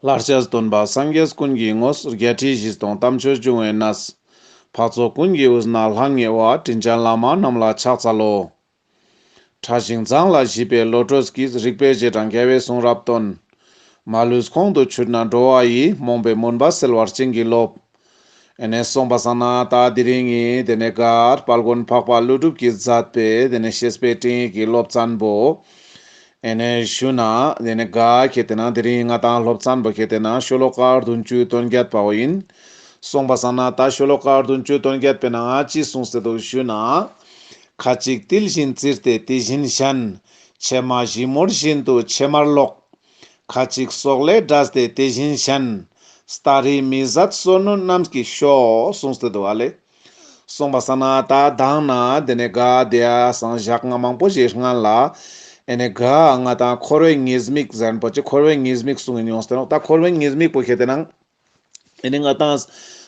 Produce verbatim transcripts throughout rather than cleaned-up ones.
ལྷར་བཅས་སྟོན་པ་སངས་རྒྱས་ཀུན་གྱི་དངོས། བརྒྱད་ཁྲི་བཞི་སྟོང་དམ་ཆོས་འབྱུང་བའི་གནས། འཕགས་ཚོགས་ཀུན་གྱི་དབུས་ན་ལྷང་ངེ་བ། དྲིན་ཅན་བླ་མ་རྣམས་ལ་ཕྱག་འཚལ་ལོ། ཕྲ་ཞིང་མཛངས་ལ་ཞིབ་པའི་བློ་གྲོས་ཀྱིས། རིག་པའི་རྗེས་འབྲང་རྒྱལ་བའི་གསུང་རབ་སྟོན། མ་ལུས་ཁོང་དུ་ཆུད་ན་འགྲོ་བ་ཡི། རྨོངས་པའི་མུན་པ་སེལ་བར་བྱིན་གྱིས་རློབས། ཨེ་ནེ་སོང་པ་སང་ན་ད་དེ་རིང་ངི་དེ་ནེ་ག་དཔལ་མགོན་འཕགས་པ་ཀླུ་སྒྲུབ་ཀྱིས་མཛད་པའི་དེ་ནེ་བཤེས་པའི་སྤྲིངས་ཡིག་གི་སློབ་ཚན་པོ། ཨེ་ནེ་ཞུ་ན་དེ་ནེ་ག་ཁེ་ཏེ་ན་དེ་རིང་ང་ཏང་སློབ་ཚན་པོ་ཁེ་ཏེ་ན་ཤོ་ལོ་ཀ་བདུན་ཅུ་དོན་བརྒྱད་པའོ་ཡིན། སོང་པ་སང་ན་ད་ཤོ་ལོ་ཀ་བདུན་ཅུ་དོན་བརྒྱད་པའི་ནང་ང་ཅི་གསུངས་ཏེ་འདུག་ཞུ་ན། ཁ་ཅིག་ཏིལ་བཞིན་བཙིར་ཏེ་དེ་བཞིན་བཞེངས། ཕྱེ་མ་ཞིབ་མོར་བཞིན་དུ་ཕྱེ་མར་ལོག། ཁ་ཅིག་སོག་ལེས་བྲེགས་ཏེ་དེ་བཞིན་བཞེངས། སྟ་རེས་མི་བཟད་སོ་ནུ་རྣམས་ཀྱིས་ཤོག་གསུངས་ཏེ་འདུག་ཨ་ལེ། སོང་པ་སང་ན་ད་དང་ན་དེ་ནེ་ག་དེ་ཡ་སང་ཞག་ང་མང་པོ་ཞིག་སྔན་ལ་ཨེ་ནེ་ག་ང་ཏང་འཁོར་བའི་ཉེས་དམིགས་ཟེར་ན་པོ་ཅིག་འཁོར་བའི་ཉེས་དམིགས་གསུངས་ཡིན་ཡོངས་ཏེ་ནོག་ད་འཁོར་བའི་ཉེས་དམིགས་པོ་ཁེ་ཏེ་ནང་ཨེ་ནེ་ང་ཏང་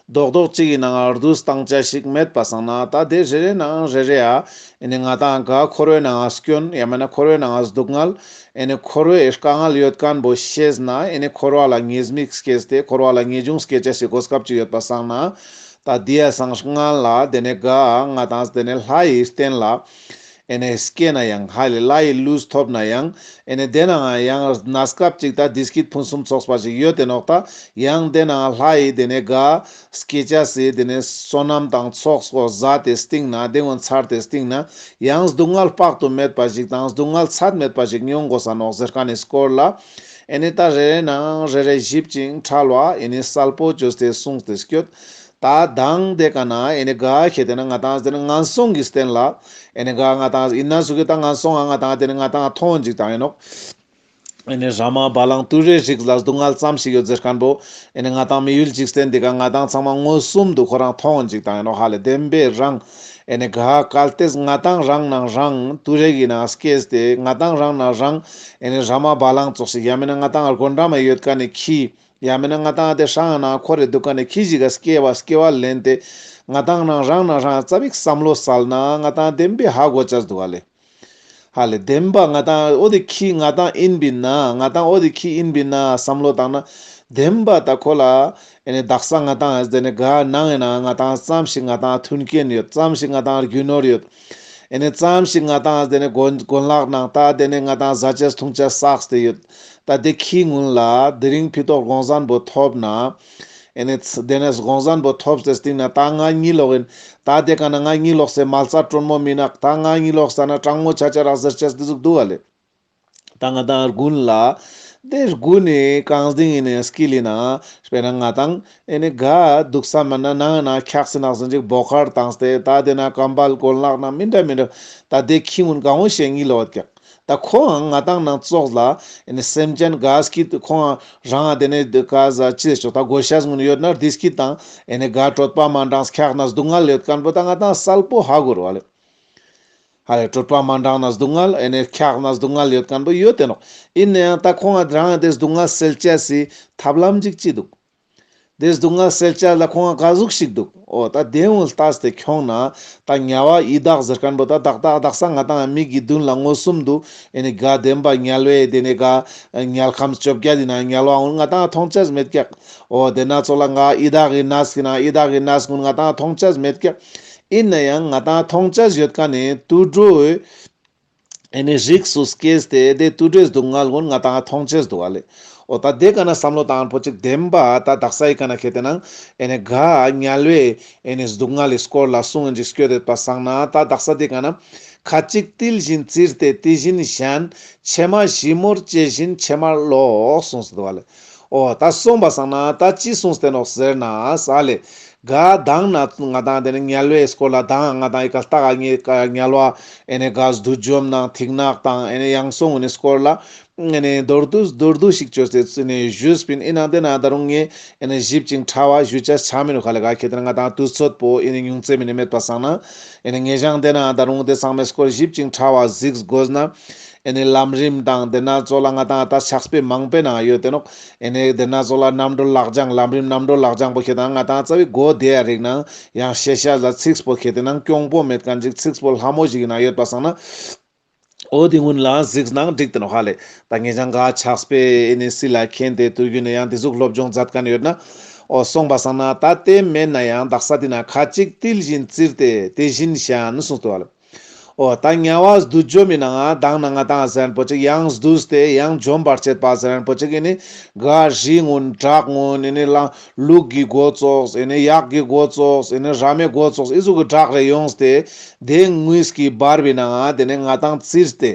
རྡོག་རྡོག་ཅིག་གི་ནང་ང་རྡུལ་བཏང་ཆ་ཞིག་མེད་པ་སང་ན་ད་དེ་རེ་རེ་ནང་རེ་རེ་ཡ་ཨེ་ནེ་ང་ཏང་ག་འཁོར་བའི་ནང་ང་སྐྱོན་ཡང་མེད་ན་འཁོར་བའི་ནང་ང་སྡུག་བསྔལ་ཨེ་ནེ་འཁོར་བའི་དཀའ་ངལ་ཡོད་མཁན་པོ་ཤེས་ན་ཨེ་ནེ་འཁོར་བ་ལ་ཉེས་དམིགས་སྐྱེས་ཏེ་འཁོར་བ་ལ་ངེས་འབྱུང་སྐྱེ་ཆ་ཞིག་གོ་སྐབས་ཅིག་ཡོད་པ་སང་ན་ད་དེ་ཡ་སང་སྔན་ལ་དེ་ནེ་ག་ང་ཏང་དེ་ནེ་ལྷ་ཡི་རྟེན་ལ་ཨེ་ནེ་སྐྱེས་ན་ཡང་ཧ་ལེ་ལྷ་ཡི་ལུས་ཐོབ་ན་ཡང་ཨེ་ནེ་དེ་ནང་ཡང་གནས་སྐབས་ཅིག་ད་བདེ་སྐྱིད་ཕུན་སུམ་ཚོགས་པ་ཞིག་ཡོད་དེ་ནོག་ད་ཡང་དེ་ནང་ལྷ་ཡི་དེ་ནེ་ག་སྐྱེ་ཆ་སི་དེ་ནེ་བསོད་ནམས་དང་ཚོགས་སོ་ཟ་སྟེ་སྟིང་ན་དེ་ངོ་ཚར་ཏེ་སྟིང་ན་ཡང་སྡུག་བསྔལ་དཔག་ཏུ་མེད་པ་ཞིག་དང་སྡུག་བསྔལ་ཚད་མེད་པ་ཞིག་མྱོང་དགོས་ས་ནོག་ཟེར་མཁན་ནི་སྐོར་ལ་ཨེ་ནེ་ད་རེ་རེ་ནང་རེ་རེ་ཞིབ་ཅིང་ཕྲ་བ་ཨེ་ནེ་གསལ་པོ་བཅོས་ཏེ་གསུངས་ཏེ་སྐྱོད། ད་དང་དེ་ཀ་ན་ཨེ་ནེ་ག་ཁེ་ཏེ་ན་ང་ཏང་དེ་ནེ་ངན་སོང་གི་རྟེན་ལ་ཨེ་ནེ་ག་ང་ཏང་ཡིན་ན་ཟུག་གི་ད་ངན་སོང་ང་ང་ཏང་དེ་ནེ་ང་ཏང་མཐོང་ཅིག་དང་ཡིན་ནོག་ཨེ་ནེ་ར་མ་བ་ལང་དུད་འགྲོའི་རིགས་ལ་སྡུག་བསྔལ་ཙམ་ཞིག་ཡོད་ཟེར་མཁན་པོ་ཨེ་ནེ་ང་ཏང་མི་ཡུལ་འཇིག་རྟེན་འདི་ཀ་ང་ཏང་ཚང་མ་མངོན་སུམ་དུ་ཁོ་རང་མཐོང་ཅིག་དང་ཡིན་ནོག་ཧ་ལེ་བདེན་པའི་རང་ཨེ་ནེ་ག་གལ་ཏེ་ང་ཏང་རང་ནང་རང་དུད་འགྲོའི་ནང་སྐྱེས་ཏེ་ང་ཏང་རང་ནང་རང་ཨེ་ནེ་ར་མ་བ་ལང་ཙོགས་ཤིག་ཡང་མིན་ན་ང་ཏང་སྒོ་འགྲམ་མ་ཡོད་མཁན་ནི་ཁྱི། ཡང་མིན་ན་ང་ཏང་དེ་ཧྲང་ན་འཁོར་རེ་འདུག་ག་ནས་ཁྱི་ཞིག་ག་སྐྱེ་བ་སྐྱེ་བ་ལེན་ཏེ་ང་ཏང་ནང་རང་ན་རང་ཙ་པིག་བསམ་བློ་སལ་ན་ང་ཏང་བདེན་པའི་ཧ་གོ་ཅས་འདུག་ག་ལེ། ཧ་ལེ་བདེན་པ་ང་ཏང་འོ་དེ་ཁྱི་ང་ཏང་ཡིན་པིན་ན་ང་ཏང་འོ་དེ་ཁྱི་ཡིན་པིན་ན་བསམ་བློ་བཏང་ན་བདེན་པ་ད་ཁོ་ལ་ཨེ་ནེ་དག་ས་ང་ཏང་ཨེ་ནེ་ག་ནང་ཨེ་ན་ང་ཏང་ཙམ་ཞིག་ང་ཏང་མཐུན་རྐྱེན་ཡོད། ཙམ་ཞིག་ང་ཏང་རྒྱུ་ནོར་ཡོད། ཨེ་ནེ་ཙམ་ཞིག་ང་ཏང་དེ་ནེ་གོན་གོན་ལག་ནང་ད་དེ་ནེ་ང་ཏང་ཟ་ཆས་འཐུང་ཆས་བསགས་ཏེ་ཡོད། ད་དེ་ཁྱི་ངུན་ལ་དེ་རིང་ཕི་ཏོག་དགོང་ཟན་པོ་ཐོབ་ན། ཨེ་ནེ་ཚ་དེ་ནེ་དགོང་ཟན་པོ་ཐོབ་སྟེ་སྟིང་ན་ད་ང་གཉིད་ལོག་ཡིན། ད་དེ་ཀ་ན་ང་གཉིད་ལོག་སེ་མལ་ས་དྲོན་མོ་མི་ནག་ད་ང་གཉིད་ལོག་ས་ན་གྲང་མོ་ཆ་ཆ་རག་ཟེར་ཆས་དེ་ཟུག་འདུག་ག་ལེ། ད་ང་ཏང་དགུན་ལ་དེ་དགུན་ནི་གངས་ལྡིང་ཡིན་ནི་སྐྱིད་ལི་ན་དཔེར་ན་ང་ཏང་ཨེ་ནེ་ག་འདུག་ས་མ་ན་ནང་ན་འཁྱག་སེ་ནག་སེ་ཅིག་བོ་ཁར་བཏང་སྟེ་ད་དེ་ན་ཀམ་བལ་གོན་ལག་ན་མི་འདྲ་མི་འདྲ་ད་དེ་ཁྱི་ངུན་གང་བོ་ཞེ་གཉིད་ལོག་ཡོད་ཀྱག་ད་ཁོའང་ང་ཏང་ནང་ཙོགས་ལ་ཨེ་ནེ་སེམས་ཅན་ག་སྐྱིད་ཁོའང་རང་ཨ་དེ་ནེ་ག་ཟ་ཅི་ཆོག་ད་དགོས་ཤེས་ངུན་ཡོད་ན་བདེ་སྐྱིད་དང་ཨེ་ནེ་ག་གྲོད་པ་མ་འགྲངས་འཁྱག་ན་སྡུག་བསྔལ་ཡོད་མཁན་པོ་ད་ང་ཏང་གསལ་པོ་ཧ་གོ་རུ་བ་ལེ། ཧ་ལེ་གྲོད་པ་མ་འགྲངས་ན་སྡུག་བསྔལ་ཨེ་ནེ་འཁྱག་ན་སྡུག་བསྔལ་ཡོད་མཁན་པོ་ཡོད་དེ་ནོག་ཡིན་ན་ཡང་ད་ཁོང་ང་རང་ཨ་དེ་སྡུག་བསྔལ་སེལ་ཆ་སི་ཐབས་ལམ་ཅིག་ཅི་འདུག་དེ་སྡུག་བསྔལ་སེལ་ཆ་ལ་ཁོང་ང་ག་ཟུག་ཞིག་འདུག་འོ་ད་དེ་འུན་ལྟས་ཏེ་ཁྱོང་ན་ད་དམྱལ་བ་ཡི་དྭགས་ཟེར་མཁན་པོ་ད་དག་དག་དག་ས་ང་ཏང་མིག་གི་མདུན་ལ་མངོན་སུམ་དུ་ཨེ་ནེ་ག་བདེན་པ་དམྱལ་བའི་དེ་ནེ་ག་དམྱལ་ཁམས་བཅོ་བརྒྱད་དེ་ན་དམྱལ་བ་འུན་ང་ཏང་མཐོང་ཆ་མེད་ཀྱག་འོ་དེ་ན་ཙོགས་ལ་ང་ཡི་དྭགས་ཀྱི་གནས་ཀྱི་ན་ཡི་དྭགས་ཀྱི་གནས་ཀུན་ང་ཏང་མཐོང་ཆ་མེད་ཀྱག་ཡིན་ན་ཡང་ང་ཏང་མཐོང་ཆ་ཡོད་མཁན་ནི་དུད་འགྲོའི་ཨེ་ནེ་རིགས་སུ་སྐྱེས་ཏེ་དེ་དུད་འགྲོའི་སྡུག་བསྔལ་ཀུན་ང་ཏང་མཐོང་ཆ་འདུག་ག་ལེ། འོ་ད་དེ་ཀ་ན་བསམ་བློ་བཏང་པོ་ཅིག་བདེན་པ་ད་དག་ས་ཡི་ཀ་ན་ཁེ་ཏེ་ན་ཨེ་ནེ་ག་དམྱལ་བའི་ཨེ་ནེ་སྡུག་བསྔལ་ལི་སྐོར་ལ་གསུང་ཨིན་ཅིག་སྐྱོད་དེ་པ་སང་ན་ད་དག་ས་དེ་ཀ་ན་ཁ་ཅིག་ཏིལ་བཞིན་བཙིར་ཏེ་དེ་བཞིན་བཞེངས། ཕྱེ་མ་ཞིབ་མོར་བཅད་བཞིན་ཕྱེ་མར་ལོག་གསུངས་ཏེ་འདུག་ག་ལེ། འོ་ད་སོང་པ་སང་ན་ད་ཅི་གསུངས་ཏེ་ནོག་ཟེར་ན་ས་ལེ། ག་དང་ན་ང་ཏང་དེ་ནེ་དམྱལ་བའི་སྐོར་ལ་དང་ང་ཏང་ཨི་ཀ་ལྟ་ག་ངེ་དམྱལ་བ་ཨེ་ནེ་ག་བསྡུས་འཇོམས་ནང་ཐིག་ནག་དང་ཨེ་ནེ་ཡང་སོང་ངུན་ནི་སྐོར་ལ་ཨེ་ནེ་མདོར་བསྡུས་མདོར་བསྡུས་ཤིག་བཅོས་ཏེ་ཨེ་ནེ་ཞུས་པིན། ཨིན་ནང་དེ་ན་ད་རུང་ངེ་ཨེ་ནེ་ཞིབ་ཅིང་ཕྲ་བ་ཞུ་ཆ་ཆ་མི་ནུག་ག་ལེ། ག་ཁེ་ཏེ་ན་ང་ཏང་དུས་ཚོད་པོ་ཨེ་ནེ་ཉུང་ཙེ་མི་ནེ་མེད་པ་སང་ན་ཨེ་ནེ་ངེ་ཞང་དེ་ན་ད་རུང་དེ་ཚང་མའི་སྐོར་ཞིབ་ཅིང་ཕྲ་བ་གཟིགས་དགོས་ན་ཨེ་ནེ་ལམ་རིམ་དང་དེ་ན་ཙོགས་ལ་ང་ཏང་ད་ཕྱག་དཔེ་མང་པོའི་ནང་ཡོད་དེ་ནོག་ཨེ་ནེ་དེ་ན་ཙོགས་ལ་རྣམ་གྲོལ་ལག་བཅངས་ལམ་རིམ་རྣམ་གྲོལ་ལག་བཅངས་པོ་ཁེ་ཏེ་ན་ང་ཏང་རྩ་བའི་གོ་བདེ་ཡ་རིག་ནང་ཡང་ཤེས་བྱ་ལ་ཚིགས་པོ་ཁེ་ཏེ་ན་གྱོང་པོ་མེད་མཁན་ཅིག་ཚིགས་པོ་ལྷ་མོ་ཞིག་གི་ནང་ཡོད་པ་སང་ན། འོ་དེ་སྔོན་ལ་གཟིགས་ནའང་འགྲིག་ཏེ་ནོག་ཧ་ལེ། ད་ངེད་ཅག་ག་ཕྱག་དཔེ་ཨེ་ནི་སི་ལ་མཁྱེན་ཏེ་དུས་རྒྱུན་ནས་ཡང་དེ་ཟུག་སློབ་སྦྱོང་མཛད་མཁན་ཡོད་ན། འོ་སོང་པ་སང་ན་ད་དེ་མེད་ན་ཡང་དག་ས་དེ་ན་ཁ་ཅིག་ཏིལ་བཞིན་བཙིར་ཏེ་དེ་བཞིན་གཞན་གསུངས་ཏེ་འདུག་ཧ་ལེ། འོ་ད་དམྱལ་བ་བསྡུས་འཇོམས་ཡིན་ནའང་དང་ན་ང་ཏང་ཟེར་མཁན་པོ་ཅིག་ཡང་བསྡུས་ཏེ་ཡང་འཇོམས་པར་བྱེད་པ་ཟེར་མཁན་པོ་ཅིག་ཨེ་ནི་ག་རི་གུན་བྲག་གུན་ཨེ་ནི་ལ་ལུག་གི་མགོ་ཙོགས་ཨེ་ནི་གཡག་གི་མགོ་ཙོགས་ཨེ་ནི་ར་མའི་མགོ་ཙོགས་ཨི་ཟུག་གི་བྲག་རེ་ཡོངས་ཏེ་དེ་དངུལ་གྱི་འབར་བའི་ནང་དེ་ནི་ང་ཏང་བཙིར་ཏེ།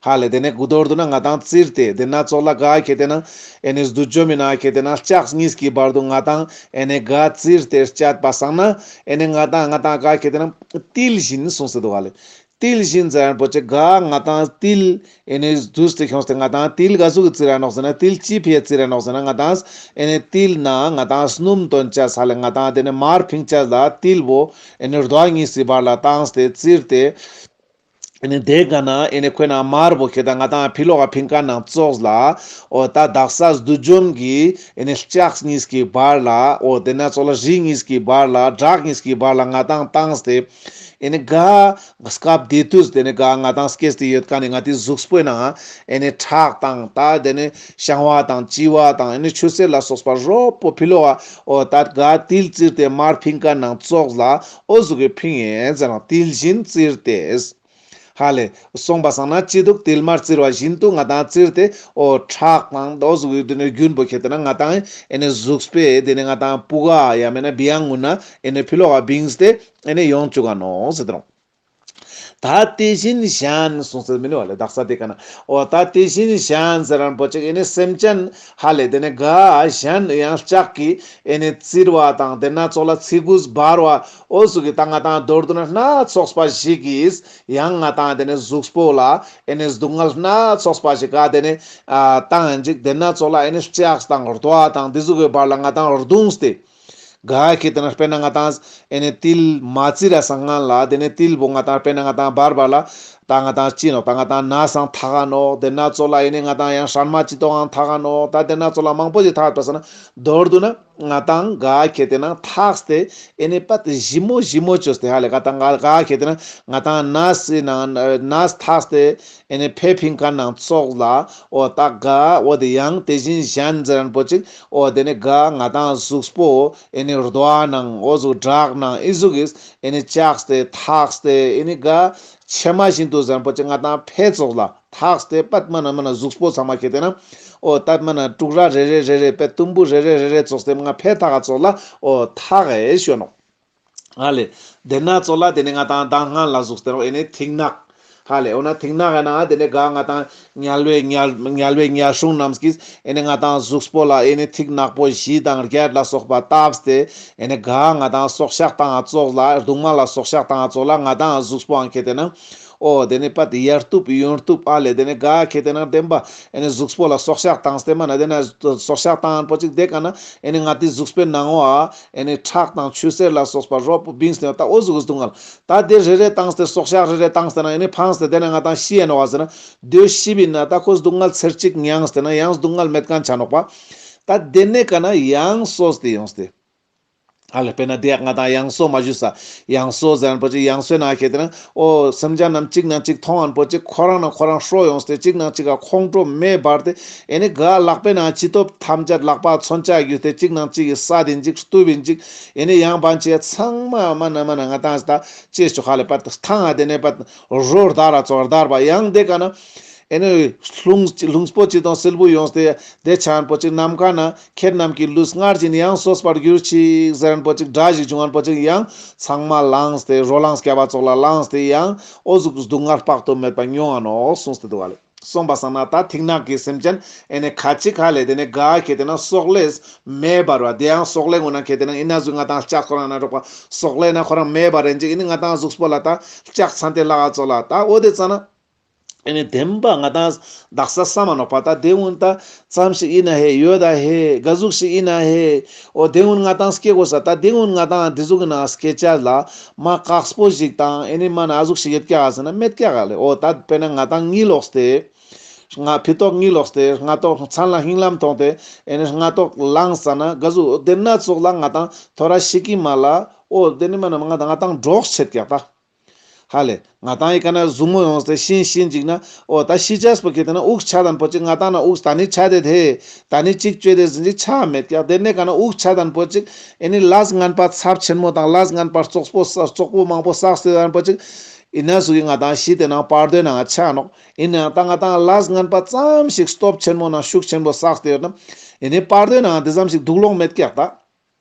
ཧ་ལེ་དེ་ནི་མདོར་བསྡུ་ན་ང་ཏང་བཙིར་ཏེ་དེ་ན་ཙོགས་ལ་ག་ཁེ་ཏེ་ན་ཨེ་ནི་བསྡུས་འཇོམས་མི་ནང་ཁེ་ཏེ་ན་ལྕགས་གཉིས་ཀྱི་བར་དུ་ང་ཏང་ཨེ་ནི་ག་བཙིར་ཏེ་བཅད་པ་སང་ན་ཨེ་ནི་ང་ཏང་ང་ཏང་ག་ཁེ་ཏེ་ན་ཏིལ་བཞིན་གསུངས་ཏེ་འདུག་ཧ་ལེ། ཏིལ་བཞིན་ཟེར་མཁན་པོ་ཅིག་ག་ང་ཏང་ཏིལ་ཨེ་ནི་བསྡུས་ཏེ་ཁྱོངས་ཏེ་ང་ཏང་ཏིལ་ག་ཟུག་གི་བཙིར་ར་ནོག་ཟེར་ན་ཏིལ་ཅི་ཕིའ་བཙིར་ར་ནོག་ཟེར་ན་ང་ཏང་ཨེ་ནི་ཏིལ་ན་ང་ཏང་སྣུམ་བཏོན་ཅས་ཧ་ལེ་ང་ཏང་དེ་ནི་མར་ཕིང་ཅས་ལ་ཏིལ་བོ་ཨེ་ནི་རྡོ་གཉིས་སི་བར་ལ་བཏང་སྟེ་བཙིར་ཏེ། ཨེ་ནི་དེ་ག་ན་ཨེ་ནི་ཁོ་ན་མར་བོ་ཁེ་ཏེ་ན་ང་ཏང་ཕི་ལོག་ག་ཕིང་ཀ་ནང་ཙོགས་ལ་འོ་ད་དག་ས་བསྡུས་འཇོམས་ཀྱི་ཨེ་ནི་ལྕགས་གཉིས་ཀྱི་བར་ལ་འོ་དེ་ན་ཙོགས་ལ་རི་གཉིས་ཀྱི་བར་ལ་བྲག་གཉིས་ཀྱི་བར་ལ་ང་ཏང་བཏང་སྟེ་ཨེ་ནི་ག་སྐབས་དེ་དུས་དེ་ནི་ག་ང་ཏང་སྐྱེས་ཏེ་ཡོད་མཁན་ནི་ང་ཏི་གཟུགས་པོའི་ནང་ཨེ་ནི་ཁྲག་དང་ད་དེ་ནི་བཤང་བ་དང་གཅི་བ་དང་ཨེ་ནི་ཆུ་སེར་ལ་སོགས་པ་རོབ་པོ་ཕི་ལོག་ག་འོ་ད་ག་ཏིལ་བཙིར་ཏེ་མར་ཕིང་ཀ་ནང་ཙོགས་ལ་འོ་ཟུག་གི་ཕིང་ཡིན་ཟེར་ན་ཏིལ་བཞིན་བཙིར་ཏེ། ཧ་ལེ། སོང་པ་སང་ན་ཅི་འདུག་ཏིལ་མར་བཙིར་བ་བཞིན་དུ་ང་ཏང་བཙིར་ཏེ་འོ་ཁྲག་དང་འོ་ཟུག་གི་དེ་ནི་རྒྱུན་པོ་ཁེ་ཏེ་ན་ང་ཏང་ཨེ་ནི་གཟུགས་པོའི་དེ་ནི་ང་ཏང་པུ་ག་ཡ་མེད་ན་བི་ཡ་ངུ་ན་ཨེ་ནི་ཕི་ལོག་ག་བིངས་ཏེ་ཨེ་ནི་ཡོང་བཅུག་ག་ནོག་ཟེར་ཏེ་རོང་། ད་དེ་བཞིན་གཞན་གསུངས་ཏེ་མི་ནུས་པ་ལེ་དག་ས་དེ་ག་ན། འོ་ད་དེ་བཞིན་གཞན་ཟེར་རན་པོ་ཅིག་ཨེ་ནི་སེམས་ཅན་ཧ་ལེ་དེ་ནི་ག་གཞན་ཡང་ལྕགས་ཀྱི་ཨེ་ནི་བཙིར་བ་དང་དེ་ན་ཙོགས་ལ་ཚི་གུས་འབར་བ་འོ་ཟུག་གི་ད་ང་ཏང་མདོར་བསྡུ་ན་སྣ་ཚོགས་པ་ཞིག་གིས་ཡང་ང་ཏང་དེ་ནི་གཟུགས་པོ་ལ་ཨེ་ནི་སྡུག་བསྔལ་སྣ་ཚོགས་པ་ཞིག་ག་དེ་ནི་ཨ་བཏང་ཡིན་ཅིག་དེ་ན་ཙོགས་ལ་ཨེ་ནི་ལྕགས་དང་རྡོ་དང་དེ་ཟུག་གི་བར་ལ་ང་ཏང་རྡུངས་ཏེ། ག་ཁེ་ཏེ་ན་དཔེར་ན་ང་ཏང་ཨེ་ནི་ཏིལ་མ་བཙིར་ར་སང་སྔན་ལ་དེ་ནི་ཏིལ་བོ་ང་ཏང་དཔེར་ན་ང་ཏང་འབར་བ་ལ་ད་ང་ཏང་ཅི་ནོག་ད་ང་ཏང་ན་སང་ཐག་ག་ནོག་དེ་ན་ཙོགས་ལ་ཨེ་ནི་ང་ཏང་ཡང་སྲན་མ་ཅི་ཏོག་ཨང་ཐག་ག་ནོག་ད་དེ་ན་ཙོགས་ལ་མང་པོ་ཞིག་ཐག་ཏོ་ཟེར་ན་མདོར་བསྡུ་ན་ང་ཏང་ག་ཁེ་ཏེ་ན་ཐགས་ཏེ་ཨེ་ནི་པད་ཞིབ་མོ་ཞིབ་མོ་བཅོས་ཏེ་ཧ་ལེ་ག་ཏང་ག་ག་ཁེ་ཏེ་ན་ང་ཏང་ན་སི་ན་ན་ཐགས་ཏེ་ཨེ་ནི་ཕེ་ཕིང་ཀ་ནང་ཙོགས་ལ་འོ་ད་ག་འོ་དེ་ཡང་དེ་བཞིན་གཞན་ཟེར་རན་པོ་ཅིག་འོ་དེ་ནི་ག་ང་ཏང་གཟུགས་པོ་ཨེ་ནི་རྡོ་ནང་འོ་ཟུག་བྲག་ནང་ཨི་ཟུག་གིས་ཨེ་ནི་བཅགས་ཏེ་ཐགས་ཏེ་ཨེ་ནི་ག་ཕྱེ་མ་བཞིན་དུ་ཟེར་རན་པོ་ཅིག་ང་ཏང་ཕེ་ཙོགས་ལ་ཐགས་ཏེ་པད་མ་ན་མ་ན་གཟུགས་པོ་ཚང་མ་ཁེ་ཏེ་ན་འོ་ད་མ་ན་དྲུག་ར་རེ་རེ་རེ་རེ་པད་དུམ་བུ་རེ་རེ་རེ་རེ་ཙོགས་ཏེ་ང་ཕེ་ཐག་ག་ཙོགས་ལ་འོ་ཐག་ཨེ་ཤོ་ནོག་ཧ་ལེ། དེ་ན་ཙོགས་ལ་དེ་ནི་ང་ཏང་ད་སྔན་ལ་ཟུགས་ཏེ་རོགས་ཨེ་ནི་ཐིག་ནག་ཧ་ལེ། འོ་ན་ཐིག་ནག་ཡ་ན་དེ་ནི་ག་ང་ཏང་དམྱལ་བའི་དམྱལ་དམྱལ་བའི་དམྱལ་སྲུང་རྣམས་ཀྱིས་ཨེ་ནི་ང་ཏང་གཟུགས་པོ་ལ་ཨེ་ནི་ཐིག་ནག་པོ་བཞི་དང་བརྒྱད་ལ་སོགས་པ་བཏབ་སྟེ་ཨེ་ནི་ག་ང་ཏང་སྲོག་ཆགས་དང་ཙོགས་ལ་སྡུག་བསྔལ་ལ་སྲོག་ཆགས་དང་ཙོགས་ལ་ང་ཏང་གཟུགས་པོའང་ཁེ་ཏེ་ན་འོ་དེ་ནི་པད་ཡར་གཏུབ་ཡོན་གཏུབ་ཨ་ལེ་དེ་ནི་ག་ཁེ་ཏེ་ན་བདེན་པ་ཨེ་ནི་གཟུགས་པོ་ལ་སྲོག་ཆགས་བཏང་སྟེ་མ་ན་དེ་ན་སྲོག་ཆགས་བཏང་པོ་ཅིག་དེ་ག་ན་ཨེ་ནི་ང་ཏི་གཟུགས་པོའི་ནང་འོ་ཨ་ཨེ་ནི་ཁྲག་དང་ཆུ་སེར་ལ་སོགས་པ་རོབ་པོ་བིངས་ཏེ་ད་འོ་ཟུག་གི་སྡུག་བསྔལ། ད་དེ་རེ་རེ་བཏང་སྟེ་སྲོག་ཆགས་རེ་རེ་བཏང་སྟེ་ན་ཨེ་ནི་ཕངས་ཏེ་དེ་ན་ང་ཏང་ཤི་ཡ་ནོག་ག་ཟེར་ན་དེ་ཤི་བིན་ན་ད་ཁོ་སྡུག་བསྔལ་ཚེར་གཅིག་མྱངས་ཏེ་ན་ཡང་སྡུག་བསྔལ་མེད་མཁན་ཆ་ནོག་པ། ད་དེ་ནས་ག་ན་ཡང་སོས་ཏེ་ཡོངས་ཏེ། ཨ་ལེ་དཔེར་ན་དེ་ང་ཏང་ཡང་སོ་མ་ཞུས་ས། ཡང་སོ་ཟེར་ན་པོ་ཅིག་ཡང་སོའི་ནང་ཁེ་ཏེ་ན་འོ་སེམས་ཅན་རྣམས་གཅིག་ནང་གཅིག་མཐོང་ཨན་པོ་ཅིག་ཁོ་རང་ན་ཁོ་རང་ཧྲོ་ཡོངས་ཏེ་གཅིག་ནང་གཅིག་ག་ཁོང་ཁྲོ་མེ་འབར་ཏེ་ཨེ་ནི་ག་ལག་པའི་ནང་ཅི་ཐོབ་ཐམས་ཅད་ལག་པ་མཚོན་ཆ་བརྒྱུས་ཏེ་གཅིག་ནང་གཅིག་གི་ས་དེ་འཇིག་སྟུབ་བིན་འཇིག་ཨེ་ནི་ཡང་བན་ཅི་ཚང་མ་མ་ན་མ་ན་ང་ཏང་ད་ཅེས་ཆོག་ཧ་ལེ་པད་ཐང་ཨ་དེ་ནས་པད་རོ་བརྡར་ར་ཙོགས་བརྡར་བ་ཡང་དེ་ག་ན་ཨེ་ནི་ལྷུང་ལྷུང་པོ་ཅིག་དང་སིལ་བུ་ཡོངས་ཏེ་དེ་ཆ་ཨན་པོ་ཅིག་ནམ་མཁའ་ན་ཁྱེད་རྣམས་ཀྱི་ལུས་སྔར་བཞིན་ཡང་སོས་པར་གྱུར་ཅིག་ཟེར་ཨན་པོ་ཅིག་སྒྲ་ཞིག་བྱུང་ཨན་པོ་ཅིག་ཡང་ཚང་མ་ལངས་ཏེ་རོ་ལངས་སྐྱ་བ་ཙོགས་ལ་ལངས་ཏེ་ཡང་འོ་ཟུག་སྡུག་བསྔལ་དཔག་ཏུ་མེད་པ་མྱོང་ཨ་ནོག་གསུངས་ཏེ་འདུག་ག་ལེ། སོང་པ་སང་ན་ད་ཐིག་ནག་གི་སེམས་ཅན་ཨེ་ནི་ཁ་ཅིག་ཧ་ལེ་དེ་ནི་ག་ཁེ་ཏེ་ན་སོག་ལེས་མེ་འབར་བ་དེ་ཡང་སོག་ལེ་ངོ་ན་ཁེ་ཏེ་ན་ཨི་ན་ཟུག་ང་ཏང་ལྕགས་ཁོ་རང་ན་འགྲོགས་པ་སོག་ལེ་ན་ཁོ་རང་མེ་འབར་རེན་ཅིག་ཨེ་ནི་ང་ཏང་གཟུགས་པོ་ལ་ད་ལྕགས་ཚན་ཏེ་ལག་ཨ་ཙོགས་ལ་ད་འོ་དེ་ཙ་ན། ཨེ་ནི་བདེན་པ་ང་ཏང་དག་ས་བསམ་མ་ནོག་པ་ད་དེ་ཀུན་ད་ཙམ་ཞིག་ཨིན་ན་ཧེ་ཡོད་ད་ཧེ་ག་ཟུག་ཞིག་ཨིན་ན་ཧེ། འོ་དེ་ཀུན་ང་ཏང་སྐྱེ་དགོས་ས་ད་དེ་ཀུན་ང་ཏང་དེ་ཟུག་གི་ནང་སྐྱེ་ཅ་ལ་མ་དཀགས་པོ་ཞིག་དང་ཨེ་ནི་མ་ན་ཨ་ཟུག་ཞིག་ཡོད་ཀྱག་ག་ཟེར་ན་མེད་ཀྱག་ག་ལེ། འོ་ད་དཔེར་ན་ང་ཏང་གཉིད་ལོག་སྟེ་ང་ཕི་ཏོག་གཉིད་ལོག་སྟེ་སྔ་ཏོག་མཚན་ལ་ཧིང་ལམ་ཐོང་སྟེ་ཨེ་ནི་སྔ་ཏོག་ལངས་ས་ན་ག་ཟུག་དེ་ན་ཙོགས་ལ་ང་ཏང་ཐོ་ར་ཤི་ཀི་མ་ལ་འོ་དེ་ནི་མ་ན་ང་ཏང་ང་ཏང་འགྲོགས་ཆེད་ཀྱག་ད། ཧ་ལེ། ང་ཏང་ཨི་ཀ་ན་ཟུག་མོ་ཡོངས་ཏེ་ཤིན་ཤིན་ཅིག་ན་འོ་ད་ཤི་ཅེས་པོ་ཁེ་ཏེ་ན་དབུགས་ཆད་དན་པོ་ཅིག་ང་ཏང་ན་དབུགས་ད་ནི་ཆད་དེ་ཐེ་ད་ནི་ཅིག་ཅོས་ཏེ་ཟིན་ཅིག་ཆ་མེད་ཀྱག་དེ་ནེ་ཀ་ན་དབུགས་ཆད་དན་པོ་ཅིག་ཨེ་ནི་ལས་ངན་པ་ཚབས་ཆེན་མོ་དང་ལས་ངན་པ་རྩོག་པོ་རྩོག་པོ་མང་པོ་བསགས་ཏེ་དན་པོ་ཅིག་ཨི་ན་ཟུག་གི་ང་ཏང་ཤི་དེ་ནང་བར་དོའི་ནང་ཆ་ནོག་ཨི་ན་ད་ང་ཏང་ལས་ངན་པ་ཙམ་ཞིག་སྟོབས་ཆེན་མོ་ནང་ཤུགས་ཆེན་པོ་བསགས་ཏེ་ཡོད་ན་ཨེ་ནི་བར་དོའི་ནང་དེ་ཙམ་ཞིག་སྡུག་ལོང་མེད་ཀྱག་ད།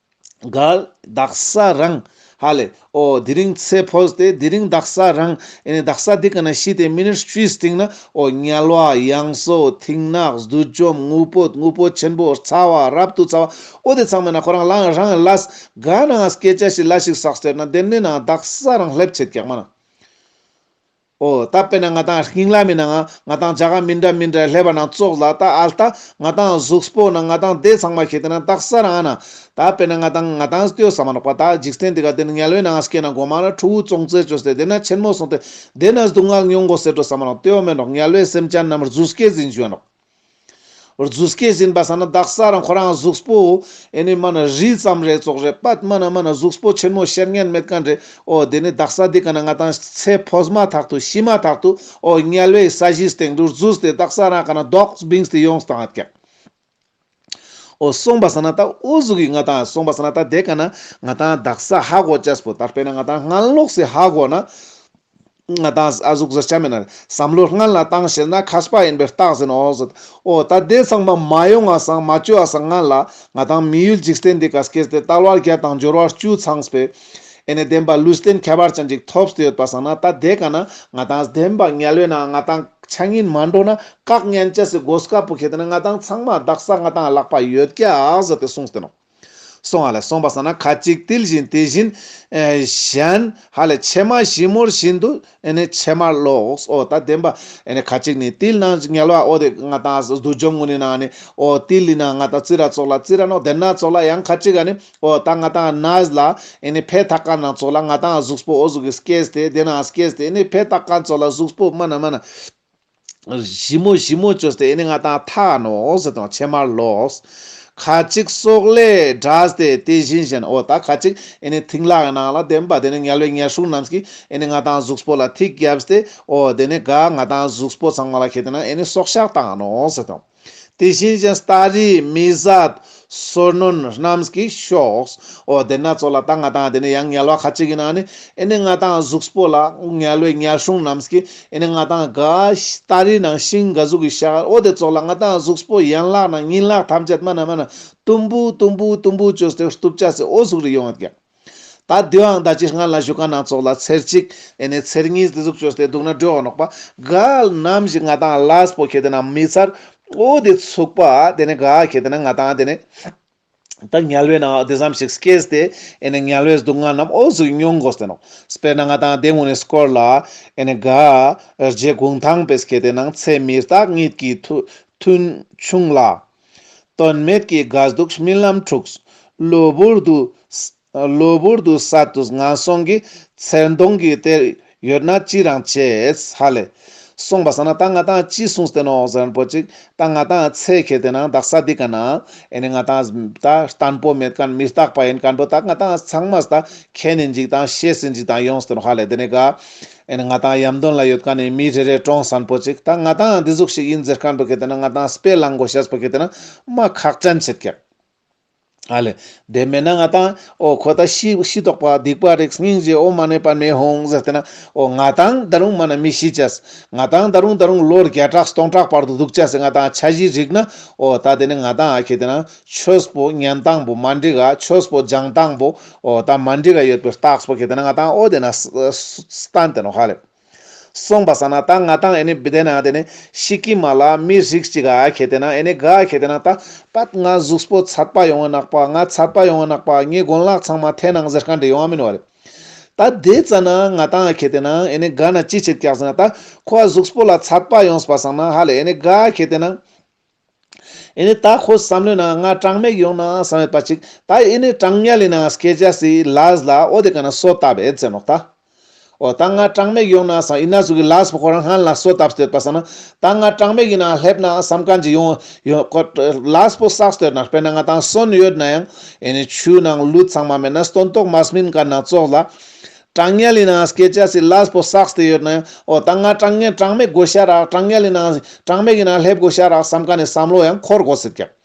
གལ་དག་ས་རང་ཧ་ལེ། འོ་དེ་རིང་ཚེ་འཕོས་ཏེ་དེ་རིང་དག་ས་རང་ཨེ་ནི་དག་ས་འདི་ཀ་ན་ཤི་སྟེ་མི་ནིཊ་བཅུའི་སྟིང་ན་འོ་དམྱལ་བ་ཡང་སོ་མཐིང་ནག་བསྡུས་འཇོམས་དངོས་པོ་དངོས་པོ་ཆེན་པོ་ཚ་བ་རབ་ཏུ་ཚ་བ་འོ་དེ་ཚང་མའི་ནང་ཁོ་རང་ལ་རང་ལས་ག་ན་སྐད་ཆ་ཞིག་ལ་ཞིག་བསགས་ཏེ་ན་དེ་ནེ་ན་དག་ས་རང་སླེབས་ཆེད་ཀྱག་མ་ན། འོ་ད་དཔེར་ན་ང་ཏང་རྙིང་ལམ་མི་ནང་ང་ང་ཏང་ཇ་ག་མི་འདྲ་མི་འདྲ་སླེབས་པ་ནང་ཙོགས་ལ་ད་ཨལ་ཏ་ང་ཏང་གཟུགས་པོ་ནང་ང་ཏང་དེ་ཚང་མ་ཁེ་ཏེ་ན་དག་ས་རང་ན་ད་དཔེར་ན་ང་ཏང་ང་ཏང་ལྟོས་ས་མ་ནོག་པ་ད་འཇིག་རྟེན་འདི་ག་དེ་ནི་དམྱལ་བའི་ནང་སྐྱེ་ན་གོ་མ་ན་ཕྲུ་གུ་ཙོང་ཙེ་ཅོས་ཏེ་དེ་ན་ཆེན་མོ་སོང་སྟེ་དེ་ན་སྡུག་བསྔལ་མྱོང་དགོས་ཟེར་འགྲོ་ས་མ་ནོག་ལྟོས་མེད་ནོག་དམྱལ་བའི་སེམས་ཅན་རྣམས་རྫུས་སྐྱེས་ཡིན་ཞུ་ནོག་རྫུས་སྐྱེས་ཡིན་པ་སང་ན་དག་ས་རང་ཁོ་རང་གཟུགས་པོ་ཨེ་ནི་མ་ན་རི་ཙམ་རེ་ཙོགས་རེ་པད་མ་ན་མ་ན་གཟུགས་པོ་ཆེན་མོ་ཤར་ཉན་མེད་མཁན་རེ། འོ་དེ་ནི་དག་ས་འདི་ཀ་ན་ང་ཏང་ཚེ་འཕོས་མ་ཐག་ཏུ་ཤི་མ་ཐག་ཏུ་འོ་དམྱལ་བའི་ས་གཞིའི་སྟེང་དུ་རྫུས་ཏེ་དག་ས་རང་ཀ་ན་རྡོག་བིངས་ཏེ་ཡོངས་བཏང་ཡོད་ཀྱག་འོ་སོང་པ་སང་ན་ད་འོ་ཟུག་གི་ང་ཏང་སོང་པ་སང་ན་ད་དེ་ཀ་ན་ང་ཏང་དག་ས་ཧ་གོ་ཅེས་པོ་ད་དཔེར་ན་ང་ཏང་སྔན་ལོགས་སེ་ཧ་གོ་ན། ང་ཏང་ཨ་ཟུག་ཟེར་ཆ་མེད་ན་བསམ་བློ་སྔན་ལ་བཏང་ཤེས་ན་མཁས་པ་ཡིན་པའི་རྟགས་ཡིན་ནོག་ཟེར། འོ་ད་དེ་ཚང་མ་མ་ཡོང་ང་སང་མ་བཅོ་ཨ་སང་སྔན་ལ་ང་ཏང་མི་ཡུལ་འཇིག་རྟེན་འདི་ཀ་སྐྱེས་ཏེ་དལ་བ་བརྒྱད་དང་འབྱོར་བ་བཅུ་ཚང་སྤེ། ཨེ་ནི་བདེན་པ་ལུས་རྟེན་ཁྱད་པར་ཅན་ཅིག་ཐོབ་སྟེ་ཡོད་པ་སང་ན་ད་དེ་ཀ་ན་ང་ཏང་བདེན་པ་དམྱལ་བའི་ནང་ང་ཏང་ཆ་ཉིན་མ་འགྲོ་ན་བཀག་ཉན་ཅེས་སི་གོ་སྐབས་པོ་ཁེ་ཏེ་ན་ང་ཏང་ཚང་མ་དག་ས་ང་ཏང་ལག་པ་ཡོད་ཀྱག་ཟེར་ཏེ་གསུངས་ཏེ་ནོག་སོང་ཧ་ལེ། སོང་པ་སང་ན་ཁ་ཅིག་དེ་བཞིན་དེ་བཞིན་ཨེ་གཞན་ཧ་ལེ་ཕྱེ་མ་ཞིབ་མོར་བཞིན་དུ་ཨེ་ནི་ཕྱེ་མར་ལོག་འོ་ད་བདེན་པ་ཨེ་ནི་ཁ་ཅིག་ནི་ཏིལ་ནང་དམྱལ་བ་འོ་དེ་ང་ཏང་བསྡུས་འཇོམས་ངུ་ནི་ནང་ནི་འོ་ཏིལ་ལི་ནང་ང་ཏང་ཙི་ར་ཙོགས་ལ་ཙི་ར་ནོག་དེ་ན་ཙོགས་ལ་ཡང་ཁ་ཅིག་ཨ་ནི་འོ་ད་ང་ཏང་ནས་ལ་ཨེ་ནི་ཕེ་ཐག་ཀ་ནང་ཙོགས་ལ་ང་ཏང་གཟུགས་པོ་འོ་ཟུག་གི་སྐྱེས་ཏེ་དེ་ན་སྐྱེས་ཏེ་ཨེ་ནི་ཕེ་ཐག་ཀ་ཙོགས་ལ་གཟུགས་པོ་མ་ན་མ་ན། ཞིབ་མོ་ཞིབ་མོ་བཅོས་ཏེ་ཨེ་ནི་ང་ཏང་ཐག་ནོག་ཟེར་དང་ཕྱེ་མར་ལོག་ཁ་ཅིག་སོག་ལེས་བྲས་ཏེ་དེ་བཞིན་གཞན། འོ་ད་ཁ་ཅིག་ཨེ་ནི་མཐིང་ལག་གི་ནང་ལ་བདེན་པ་དེ་ནི་དམྱལ་བའི་དམྱལ་སྲུང་རྣམས་ཀྱིས་ཨེ་ནི་ང་ཏང་གཟུགས་པོ་ལ་ཐིག་བརྒྱབ་སྟེ་འོ་དེ་ནི་ག་ང་ཏང་གཟུགས་པོ་ཚང་མ་ལ་ཁེ་ཏེ་ན་ཨེ་ནི་སྲོག་ཆགས་བཏང་ནོག་ཟེར་དང་། དེ་བཞིན་གཞན་སྟ་རེ་མི་བཟད་སོ་ནོན་རྣམས་ཀྱིས་ཤོག་འོ་དེ་ན་ཙོགས་ལ་ད་ང་ཏང་དེ་ནི་ཡང་དམྱལ་བ་ཁ་ཅིག་གི་ནང་ནི་ཨེ་ནི་ང་ཏང་གཟུགས་པོ་ལ་དམྱལ་བའི་དམྱལ་སྲུང་རྣམས་ཀྱིས་ཨེ་ནི་ང་ཏང་ག་སྟ་རེ་ནང་ཤིང་ག་ཟུག་གི་ཤ་འོ་དེ་ཙོགས་ལ་ང་ཏང་གཟུགས་པོ་ཡན་ལག་ནང་ཉིང་ལག་ཐམས་ཅད་མ་ན་མ་ན་དུམ་བུ་དུམ་བུ་དུམ་བུ་བཅོས་ཏེ་གཏུབ་ཅེས་སི་འོ་ཟུག་རེ་ཡོང་ཡོད་ཀྱག་ད་དེའང་ད་ཅི་སྔ་ལ་ཞུ་ཁན་ནང་ཙོགས་ལ་ཚེར་གཅིག་ཨེ་ནི་ཚེར་གཉིས་དེ་ཟུག་བཅོས་ཏེ་འདུག་ན་འགྲོ་འོ་ནོག་པ། ག་ནམ་ཞིག་ང་ཏང་ལས་པོ་ཁེ་ཏེ་ན་མི་ཚར། འོ་དེ་ཚུགས་པ་དེ་ནི་ག་ཁེ་ཏེ་ན་ང་ཏང་དེ་ནི་ད་དམྱལ་བའི་ནང་དེ་ཙམ་ཞིག་སྐྱེས་ཏེ་ཨེ་ནི་དམྱལ་བའི་སྡུག་བསྔལ་རྣམས་འོ་ཟུག་མྱོང་དགོས་ཏེ་ནོག་དཔེར་ན་ང་ཏང་དེ་ངུ་ནི་སྐོར་ལ་ཨེ་ནི་ག་རྗེ་གུང་ཐང་པས་ཁེ་ཏེ་ན་ཚེ་མི་རྟག་གཉིད་ཀྱིས་ཐུ་ཐུན་ཕྱུང་ལ། དོན་མེད་ཀྱི་དགའ་སྡུག་རྨི་ལམ་འཁྲུགས། གློ་བུར་དུ་གློ་བུར་དུ་བསད་དུ་ངན་སོང་གི་ཚེར་མདོངས་ཀྱི་གཏེར་ཡོད་ན་ཅི་རང་བྱེད། ཧ་ལེ། སོང་པ་སང་ན་ད་ང་ཏང་ཅི་གསུངས་ཏེ་ནོག་ཟེར་ན་པོ་ཅིག་ད་ང་ཏང་ཚེ་ཁེ་ཏེ་ན་དག་ས་འདི་ཀ་ན་ཨེ་ནི་ང་ཏང་ད་བརྟན་པོ་མེད་ཁན་མི་རྟག་པ་ཡིན་ཁན་པོ་ད་ང་ཏང་ཚང་མ་ད་མཁྱེན་ཡིན་ཅིག་དང་ཤེས་ཡིན་ཅིག་དང་ཡོངས་ཏེ་ནོག་ཧ་ལེ། དེ་ནི་ག་ཨེ་ནི་ང་ཏང་ཡམ་དོན་ལ་ཡོད་ཁན་ནི་མི་རེ་རེ་གྲོངས་སན་པོ་ཅིག་ད་ང་ཏང་འདི་ཟུག་ཞིག་ཡིན་ཟེར་ཁན་པོ་ཁེ་ཏེ་ན་ང་ཏང་དཔེ་བླང་དགོས་ཤེས་པོ་ཁེ་ཏེ་ན་མ་ཁག་ཅན་ཆེད་ཀྱག་ཨ་ལེ། དེ་མེད་ན་ང་ཏང་འོ་ཁོ་ད་ཤི་ཤི་དོགས་པ་སྡིག་པ་རིགས་སྙིང་རྗེ་འོ་མ་ནེ་པ་མེ་ཧོང་ཟེར་ཏེ་ན་འོ་ང་ཏང་ད་རུང་མ་ན་མི་ཤི་ཅེས། ང་ཏང་ད་རུང་ད་རུང་ལོ་བརྒྱ་ཕྲག་སྟོང་ཕྲག་བར་དུ་འདུག་ཅེས་སི་ང་ཏང་འཆར་གཞི་རིག་ན་འོ་ད་དེ་ནི་ང་ཏང་ཨ་ཁེ་ཏེ་ན་ཆོས་པོ་ཉན་སྟངས་པོ་མ་འགྲིག་ག་ཆོས་པོ་སྦྱང་སྟངས་པོ་འོ་ད་མ་འགྲིག་ག་ཡོད་པའི་རྟགས་པོ་ཁེ་ཏེ་ན་ང་ཏང་འོ་དེ་ན་སྟན་ཏེ་ནོག་ཧ་ལེ། སོང་པ་སང་ན་ད་ང་ཏང་ཨེ་ནི་བི་དེ་ན་དེ་ནི་ཤི་ཀི་མ་ལ་མི་རིགས་ཅིག་ག་ཁེ་ཏེ་ན་ཨེ་ནི་ག་ཁེ་ཏེ་ན་ད་པད་ང་གཟུགས་པོ་ཚད་པ་ཡོང་བ་ནག་པ་ང་ཚད་པ་ཡོང་བ་ནག་པ་ངའི་གོན་ལག་ཚང་མ་ཐལ་ནང་ཟེར་ཁན་དེ་ཡོང་བ་མིན་བ་རེད། ད་དེ་ཙ་ན་ང་ཏང་ཁེ་ཏེ་ན་ཨེ་ནི་ག་ན་ཅི་བྱེད་ཀྱག་ཟེར་ན་ད་ཁོ་གཟུགས་པོ་ལ་ཚད་པ་ཡོངས་པ་སང་ན་ཧ་ལེ་ཨེ་ནི་ག་ཁེ་ཏེ་ན། ཨེ་ནི་ད་ཁོ་བསམ་བློའི་ནང་ང་གྲངས་མེད་ཡོང་ན་བསམ་ཡོད་པ་ཅིག་ད་ཨེ་ནི་གྲངས་ཉལ་ལི་ནང་སྐྱེ་ཅེས་སི་ལས་ལ་འོ་དེ་ཀ་ན་སོ་བཏབ་ཨེ་ཟེར་ནོག་ད། འོ་ད་ང་གྲངས་མེད་ཡོང་ན་བསམ་ཨི་ན་ཟུག་གི་ལས་པོ་ཁོ་རང་སྔན་ལ་སོ་བཏབ་སྟེ་ཡོད་པ་སང་ན་ད་ང་གྲངས་མེད་ཀྱི་ནང་སླེབས་ན་བསམ་མཁན་ཅིག་ཡོང་ཡོང་ཁོ་ལས་པོ་བསགས་ཏེ་ཡོད་ན་དཔེར་ན་ང་ཏང་སོན་ཡོད་ན་ཡང་ཨེ་ནི་ཆུ་ནང་ལུད་ཚང་མ་མེད་ན་སྟོན་ཐོག་མ་སྨིན་མཁན་ན་ཙོགས་ལ། གྲང་ངལ་ལི་ནང་སྐྱེ་ཅེས་སི་ལས་པོ་བསགས་ཏེ་ཡོད་ན་ཡང་འོ་ད་ང་གྲང་ངལ་གྲང་མེ་དགོས་ཤ་རག་གྲང་ངལ་ལི་ནང་གྲང་མེ་གི་ནང་སླེབས་དགོས་ཤ་རག་བསམ་མཁན་ནི་བསམ་བློ་ཡང་འཁོར་དགོས་སྲིད་ཀྱག།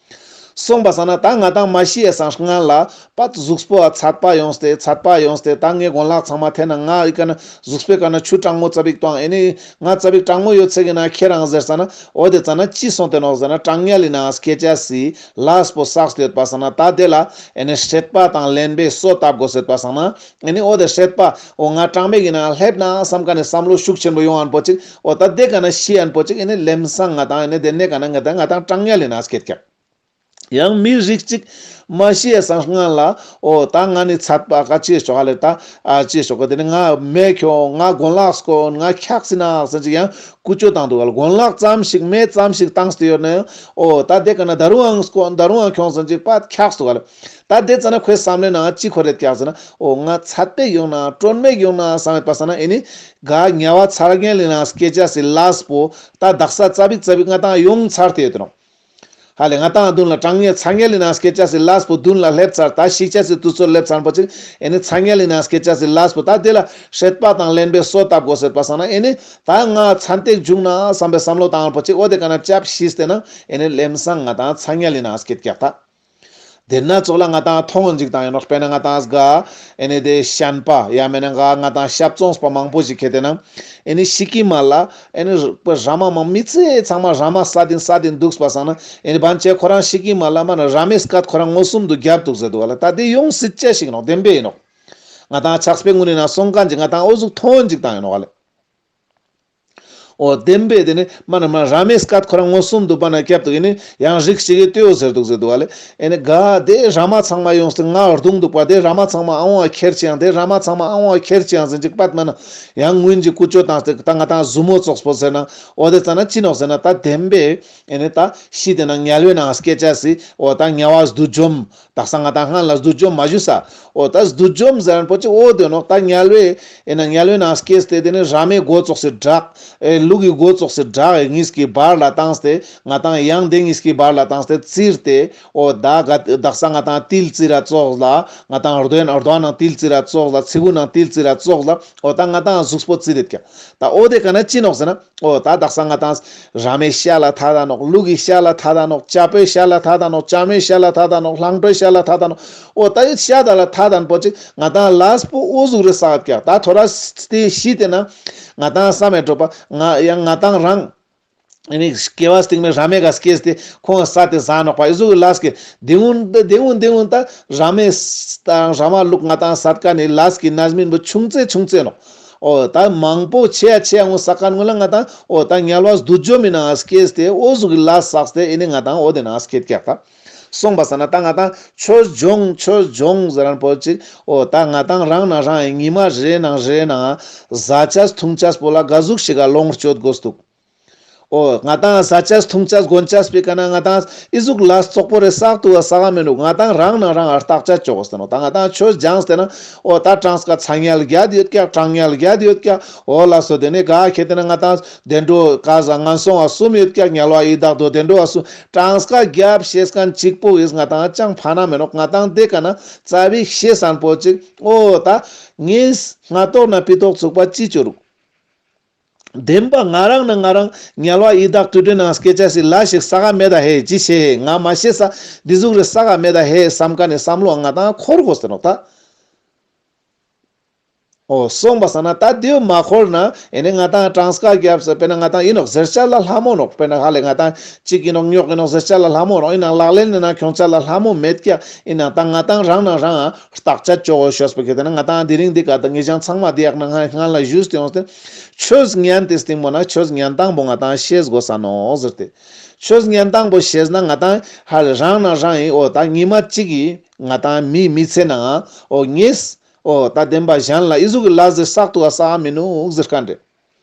སོང་པ་སང་ན་ད་ང་ཏང་མ་ཤི་ཡ་སང་སྔན་ལ་པད་གཟུགས་པོ་ཚད་པ་ཡོངས་ཏེ་ཚད་པ་ཡོངས་ཏེ་ད་ངའི་གོན་ལག་ཚང་མ་ཐེ་ན་ང་ཨི་ཀ་ན་གཟུགས་པོའི་ཀ་ན་ཆུ་གྲང་མོ་ཙ་པིག་བཏང་ཨེ་ནི་ང་ཙ་པིག་གྲང་མོ་ཡོད་ཚད་ཀྱི་ན་ཁྱེད་རང་ཟེར་ས་ན་འོ་དེ་ཙ་ན་ཅི་སོང་སྟེ་ནོག་ཟེར་ན་གྲང་ངལ་ལི་ནང་སྐྱེ་ཅེས་སི་ལས་པོ་བསགས་ཏེ་ཡོད་པ་སང་ན་ད་དེ་ལ་ཨེ་ནི་སྲེད་པ་དང་ལེན་པའི་གསོ་བཏབ་དགོས་ཟེར་པ་སང་ན་ཨེ་ནི་འོ་དེ་སྲེད་པ་འོ་ང་གྲང་མེ་གི་ནང་སླེབས་ན་བསམ་མཁན་ནི་བསམ་བློ་ཤུགས་ཆེན་པོ་ཡོང་ཨན་པོ་ཅིག་འོ་ད་དེ་ཀ་ན་ཤི་ཨན་པོ་ཅིག་ཨེ་ནི་ལམ་སང་ང་ཏང་ཨེ་ནི་དེ་ནེ་ཀ་ན་ང་ཏང་ང་ཏང་གྲང་ངལ་ལི་ནང་སྐྱེ་ཀྱག། ཡང་མི་རིགས་གཅིག་མ་ཤི་ཡ་སང་སྔན་ལ་འོ་ད་ང་ནི་ཚད་པ་ཀ་ཅི་ཞོག་ལེ་ད་ཨ་ཅི་ཞོག་ག་དེ་ནི་ང་མེ་ཁྱོང་ང་གོན་ལག་སྐོན་ང་འཁྱགས་སི་ན་ཟེར་ཅིག་ཡང་ཀུ་ཅོ་བཏང་འདུག་ག་ལེ། གོན་ལག་ཙམ་ཞིག་མེ་ཙམ་ཞིག་བཏང་སྟེ་ཡོད་ན་ཡང་འོ་ད་དེ་ཀ་ན་ད་རུང་ཡང་སྐོན་ད་རུང་ཡང་ཁྱོང་ཟེར་ཅིག་པད་འཁྱགས་འདུག་ག་ལེ། ད་དེ་ཙ་ན་ཁོའི་བསམ་བློའི་ནང་ཅི་འཁོར་རེད་ཀྱག་ཟེར་ན་འོ་ང་ཚད་པེ་ཡོང་ན་སྐྲོན་མེ་ཡོང་ན་བསམ་ཡོད་པ་སང་ན་ཨེ་ནི་ག་དམྱལ་བ་ཚ་ངན་ལི་ནང་སྐྱེ་ཅེས་སི་ལས་པོ་ད་དག་ས་ཙ་པིག་ཙ་པིག་ང་ཏང་ཡོང་ཚར་ཏེ་ཡོད་དེ་ནོག། ཧ་ལེ་ང་ཏང་མདུན་ལ་གྲང་ངལ་ཚ་ངལ་ལི་ནང་སྐྱེ་ཅེས་སི་ལས་པོ་མདུན་ལ་སླེབས་ཚར། ད་ཤི་ཅེས་སི་དུས་ཚོད་སླེབས་ཚར་པོ་ཅིག་ཨེ་ནི་ཚ་ངལ་ལི་ནང་སྐྱེ་ཅེས་སི་ལས་པོ་ད་དེ་ལ་སྲེད་པ་དང་ལེན་པའི་གསོ་བཏབ་དགོས་ཟེར་པ་སང་ན་ཨེ་ནི་ད་ང་ཚན་ཏིག་འཇུག་ན་བསམ་པའི་བསམ་བློ་བཏང་པོ་ཅིག་འོ་དེ་ཀ་ན་ཅབ་ཤིས་ཏེ་ན་ཨེ་ནི་ལམ་སང་ང་ཏང་ཚ་ངལ་ལི་ནང་སྐྱེ་ཀྱག་ད། དེ་ན་ཙོགས་ལ་ང་ཏང་མཐོང་ཅིག་དང་ཡིན་ནོག། དཔེར་ན་ང་ཏང་ག་ཨེ་ནི་དེ་ཤན་པ་ཡ་མེད་ན་ག་ང་ཏང་ཞབས་བཙོངས་པ་མང་པོ་ཞིག་ཁེ་ཏེ་ན་ཨེ་ནི་ཤི་ཀི་མ་ལ་ཨེ་ནི་ར་མ་མང་མི་ཚེ་ཚང་མ་ར་མ་ས་དིན་ས་དིན་འདུག་པ་སང་ན་ཨེ་ནི་བན་ཆེ་ཁོ་རང་ཤི་ཀི་མ་ལ་མ་ན་ར་མའི་སྐད་ཁོ་རང་མངོན་སུམ་དུ་རྒྱབ་འདུག་ཟེར་འདུག་ག་ལེ། ད་དེ་ཡོང་སྲིད་ཅེས་ཞིག་ནོག། བདེན་པེ་ཡིན་ནོག། ང་ཏང་ཆགས་པའི་ངུ་ནི་ན་སོང་མཁན་ཅིག་ང་ཏང་འོ་ཟུག་མཐོང་ཅིག་དང་ཡིན་ནོག་ག་ལེ། འོ་བདེན་པེ་དེ་ནི་མ་ན་མ་ར་མའི་སྐད་ཁོ་རང་མངོན་སུམ་དུ་པ་ན་རྒྱབ་འདུག་ཡིན་ནི་ཡང་རིགས་ཅིག་གི་ལྟོས་ཟེར་འདུག་ཟེར་འདུག་ག་ལེ། ཨེ་ནི་ག་དེ་ར་མ་ཚང་མ་ཡོངས་ཏེ་ང་རྡུང་འདུག་པ་དེ་ར་མ་ཚང་མ་ཨ་འོང་ཁྱེར་ཅིག་ཡང་དེ་ར་མ་ཚང་མ་ཨ་འོང་ཁྱེར་ཅིག་ཡང་ཟེར་ཅིག་པད་མ་ན་ཡང་ངུན་ཅིག་ཀུ་ཅོ་བཏང་སྟེ་ད་ང་ཏང་ཟུ་མོ་ཙོགས་པོ་ཟེར་ན་འོ་དེ་ཙ་ན་ཅི་ནོག་ཟེར་ན་ད་བདེན་པེ་ཨེ་ནི་ད་ཤི་དེ་ན་དམྱལ་བའི་ནང་སྐྱེ་ཅེས་སི་འོ་ད་དམྱལ་བ་བསྡུས་འཇོམས་དག་ས་ང་ཏང་སྔན་ལ་བསྡུས་འཇོམས་མ་ཞུས་ས། འོ་ད་བསྡུས་འཇོམས་ཟེར་ན་པོ་ཅིག་འོ་དེ་ནོག། ད་དམྱལ་བའི་ཨེ་ན་དམྱལ་བའི་ནང་སྐྱེས་ཏེ་དེ་ནི་ར་མའི་མགོ་ཙོགས་སི་བྲག་ཨེ་ལུག་གི་མགོ་ཙོགས་སི་བྲག་ཨེ་གཉིས་ཀྱི་བར་ལ་བཏང་སྟེ་ང་ཏང་ཡང་དེ་གཉིས་ཀྱི་བར་ལ་བཏང་སྟེ་བཙིར་ཏེ་འོ་ད་ག་དག་ས་ང་ཏང་ཏིལ་བཙིར་ར་ཙོགས་ལ་ང་ཏང་རྡོའི་ནང་རྡོ་ནང་ཏིལ་བཙིར་ར་ཙོགས་ལ་ཚི་གུ་ནང་ཏིལ་བཙིར་ར་ཙོགས་ལ་འོ་ད་ང་ཏང་གཟུགས་པོ་བཙིར་རེད་ཀྱག། ད་འོ་དེ་ཀ་ན་ཅི་ནོག་ཟེར་ན། འོ་ད་དག་ས་ང་ཏང་ར་མའི་ཤ་ལ་ཐ་ད་ནོག། ལུག་གི་ཤ་ལ་ཐ་ད་ནོག། ཅ་པོའི་ཤ་ལ་ཐ་ད་ནོག། ཅ་མོའི་ཤ་ལ་ཐ་ད་ནོག། གླང་པོའི་ཤ་ལ་ཐ་ད་ནོག། འོ་ད་ཡི་ཤ་ད་ལ་ཐ་ད་ན་པོ་ཅིག་ང་ཏང་ལས་པོ་འོ་ཟུག་རེ་བསགས་ཀྱག། ད་ཐོ་ར་སྟེ་ཤི་དེ་ན་ང་ཏང་བསམ་མེད་འགྲོ་པ་ང་ཡང་ང་ཏང་རང་ཨེ་ནི་སྐྱེ་བ་སྟིང་མའི་ར་མའི་ག་སྐྱེས་ཏེ་ཁོང་ས་དེ་ཟ་ནོག་པ་ཨི་ཟུག་གི་ལས་ཀྱི་དེ་འུན་དེ་འུན་དེ་འུན་ད་ར་མའི་ད་ར་མ་ལུག་ང་ཏང་སད་ཀ་ནི་ལས་ཀྱི་རྣམ་སྨིན་པོ་ཆུང་ཙེ་ཆུང་ཙེ་ནོག། འོ་ད་མང་པོ་ཆེ་ཡ་ཆེ་ཡ་ངོ་ས་ཀ་ནི་ངོ་ལ་ང་ཏང་འོ་ད་དམྱལ་བ་བསྡུས་འཇོམས་མི་ནང་སྐྱེས་ཏེ་འོ་ཟུག་གི་ལས་བསགས་ཏེ་ཨེ་ནི་ང་ཏང་འོ་དེ་ནང་སྐྱེ་ཀྱག་ད། སོང་པ་སང་ན་ད་ང་ཏང་ཆོས་སྦྱོང་ཆོས་སྦྱོང་ཟེར་རན་པོ་ཅིག་འོ་ད་ང་ཏང་རང་ན་རང་ཡི་ཉི་མ་རེ་ནང་རེ་ནང་ཟ་ཆས་འཐུང་ཆས་པོ་ལ་ག་ཟུག་ཞིག་ག་ལོངས་སྤྱོད་དགོས་འདུག། འོ་ང་ཏང་ཟ་ཆས་འཐུང་ཆས་གོན་ཆས་པའི་ཀ་ན་ང་ཏང་ཨི་ཟུག་ལས་བཙོག་པོ་རེ་བསགས་ཏུ་བ་བསགས་མི་ནུག། ང་ཏང་རང་ན་རང་ཨ་བརྟག་དཔྱད་ཅོ་དགོས་ཟེར་ནོག། ད་ང་ཏང་ཆོས་སྦྱངས་ཏེ་ན་འོ་ད་གྲངས་ཀ་ཚ་དམྱལ་བརྒྱད་ཡོད་ཀྱག། གྲང་དམྱལ་བརྒྱད་ཡོད་ཀྱག། འོ་ལ་སོ་དེ་ནི་ག་ཁེ་ཏེ་ན་ང་ཏང་བདེ་འགྲོ་ག་ཟ་ངན་སོང་བ་གསུམ་ཡོད་ཀྱག། དམྱལ་བ་ཡི་དྭགས་དུད་འགྲོ་བ་གསུམ། གྲངས་ཀ་བརྒྱད་ཤེས་མཁན་གཅིག་པོ་ཨིས་ང་ཏང་ཅང་ཕན་ན་མི་ནོག། ང་ཏང་དེ་ཀ་ན་རྩ་བའི་ཤེས་སན་པོ་ཅིག་འོ་ད་ངས་སྔ་ཏོག་ན་ཕི་ཏོག་ཚུགས་པ་ཅི་ཅོ་རུག། བདེན་པ་ང་རང་ནི་ང་རང་དམྱལ་བ་ཡི་དྭགས་དུད་འགྲོའི་ནང་སྐྱེ་ཆ་སི་ལས་ཤིག་བསགས་མེད་ད་ཧེ་ཅི་ཤེས་ཧེ་ང་མ་ཤེས་ས་འདི་ཟུག་རེ་བསགས་མེད་ད་ཧེ་བསམ་མཁན་ནི་བསམ་བློ་ང་ཏང་འཁོར་དགོས་ཟེར་ནོག་ད། འོ་སོང་པ་སང་ན་ད་དེའུ་མ་འཁོར་ན་ཨེ་ནི་ང་ཏང་གྲངས་ཀ་རྒྱབ་ས་དཔེར་ན་ང་ཏང་ཡིན་ནོག་ཟེར་ཆ་ལ་ལྷ་མོ་ནོག། དཔེར་ན་ཧ་ལེ་ང་ཏང་གཅིག་ཡིན་ནོག་ཉོག་ཡིན་ནོག་ཟེར་ཆ་ལ་ལྷ་མོ་ནོག། ཡིན་ནང་ལག་ལེན་ནི་ནང་ཁྱོང་ཆ་ལ་ལྷ་མོ་མེད་ཀྱག། ཡིན་ནང་ད་ང་ཏང་རང་ནང་རང་བརྟག་དཔྱད་ཅོ་དགོས་ཤོས་པ་ཁེ་ཏེ་ན་ང་ཏང་དེ་རིང་འདི་ག་ད་ངེད་ཅག་ཚང་མ་འདི་ཡག་ན་ང་སྔན་ལ་ཞུས་ཏེ་ཡོང་སྟེ་ཆོས་ཉན་ཏེ་སྟིང་མོ་ན་ཆོས་ཉན་སྟངས་པོ་ང་ཏང་ཤེས་དགོས་ས་ནོག་ཟེར་ཏེ། ཆོས་ཉན་སྟངས་པོ་ཤེས་ན་ང་ཏང་ཧ་ལེ་རང་ནང་རང་ཡིན་འོ་ད་ཉི་མ་གཅིག་གི་ང་ཏང་མི་མི་ཚེ་ནང་འོ་ངས་འོ་ད་བདེན་པ་གཞན་ལ་ཨི་ཟུག་གི་ལས་ཟེར་བསགས་ཏུ་བ་བསགས་མི་ནུག་ཟེར་མཁན་རེད།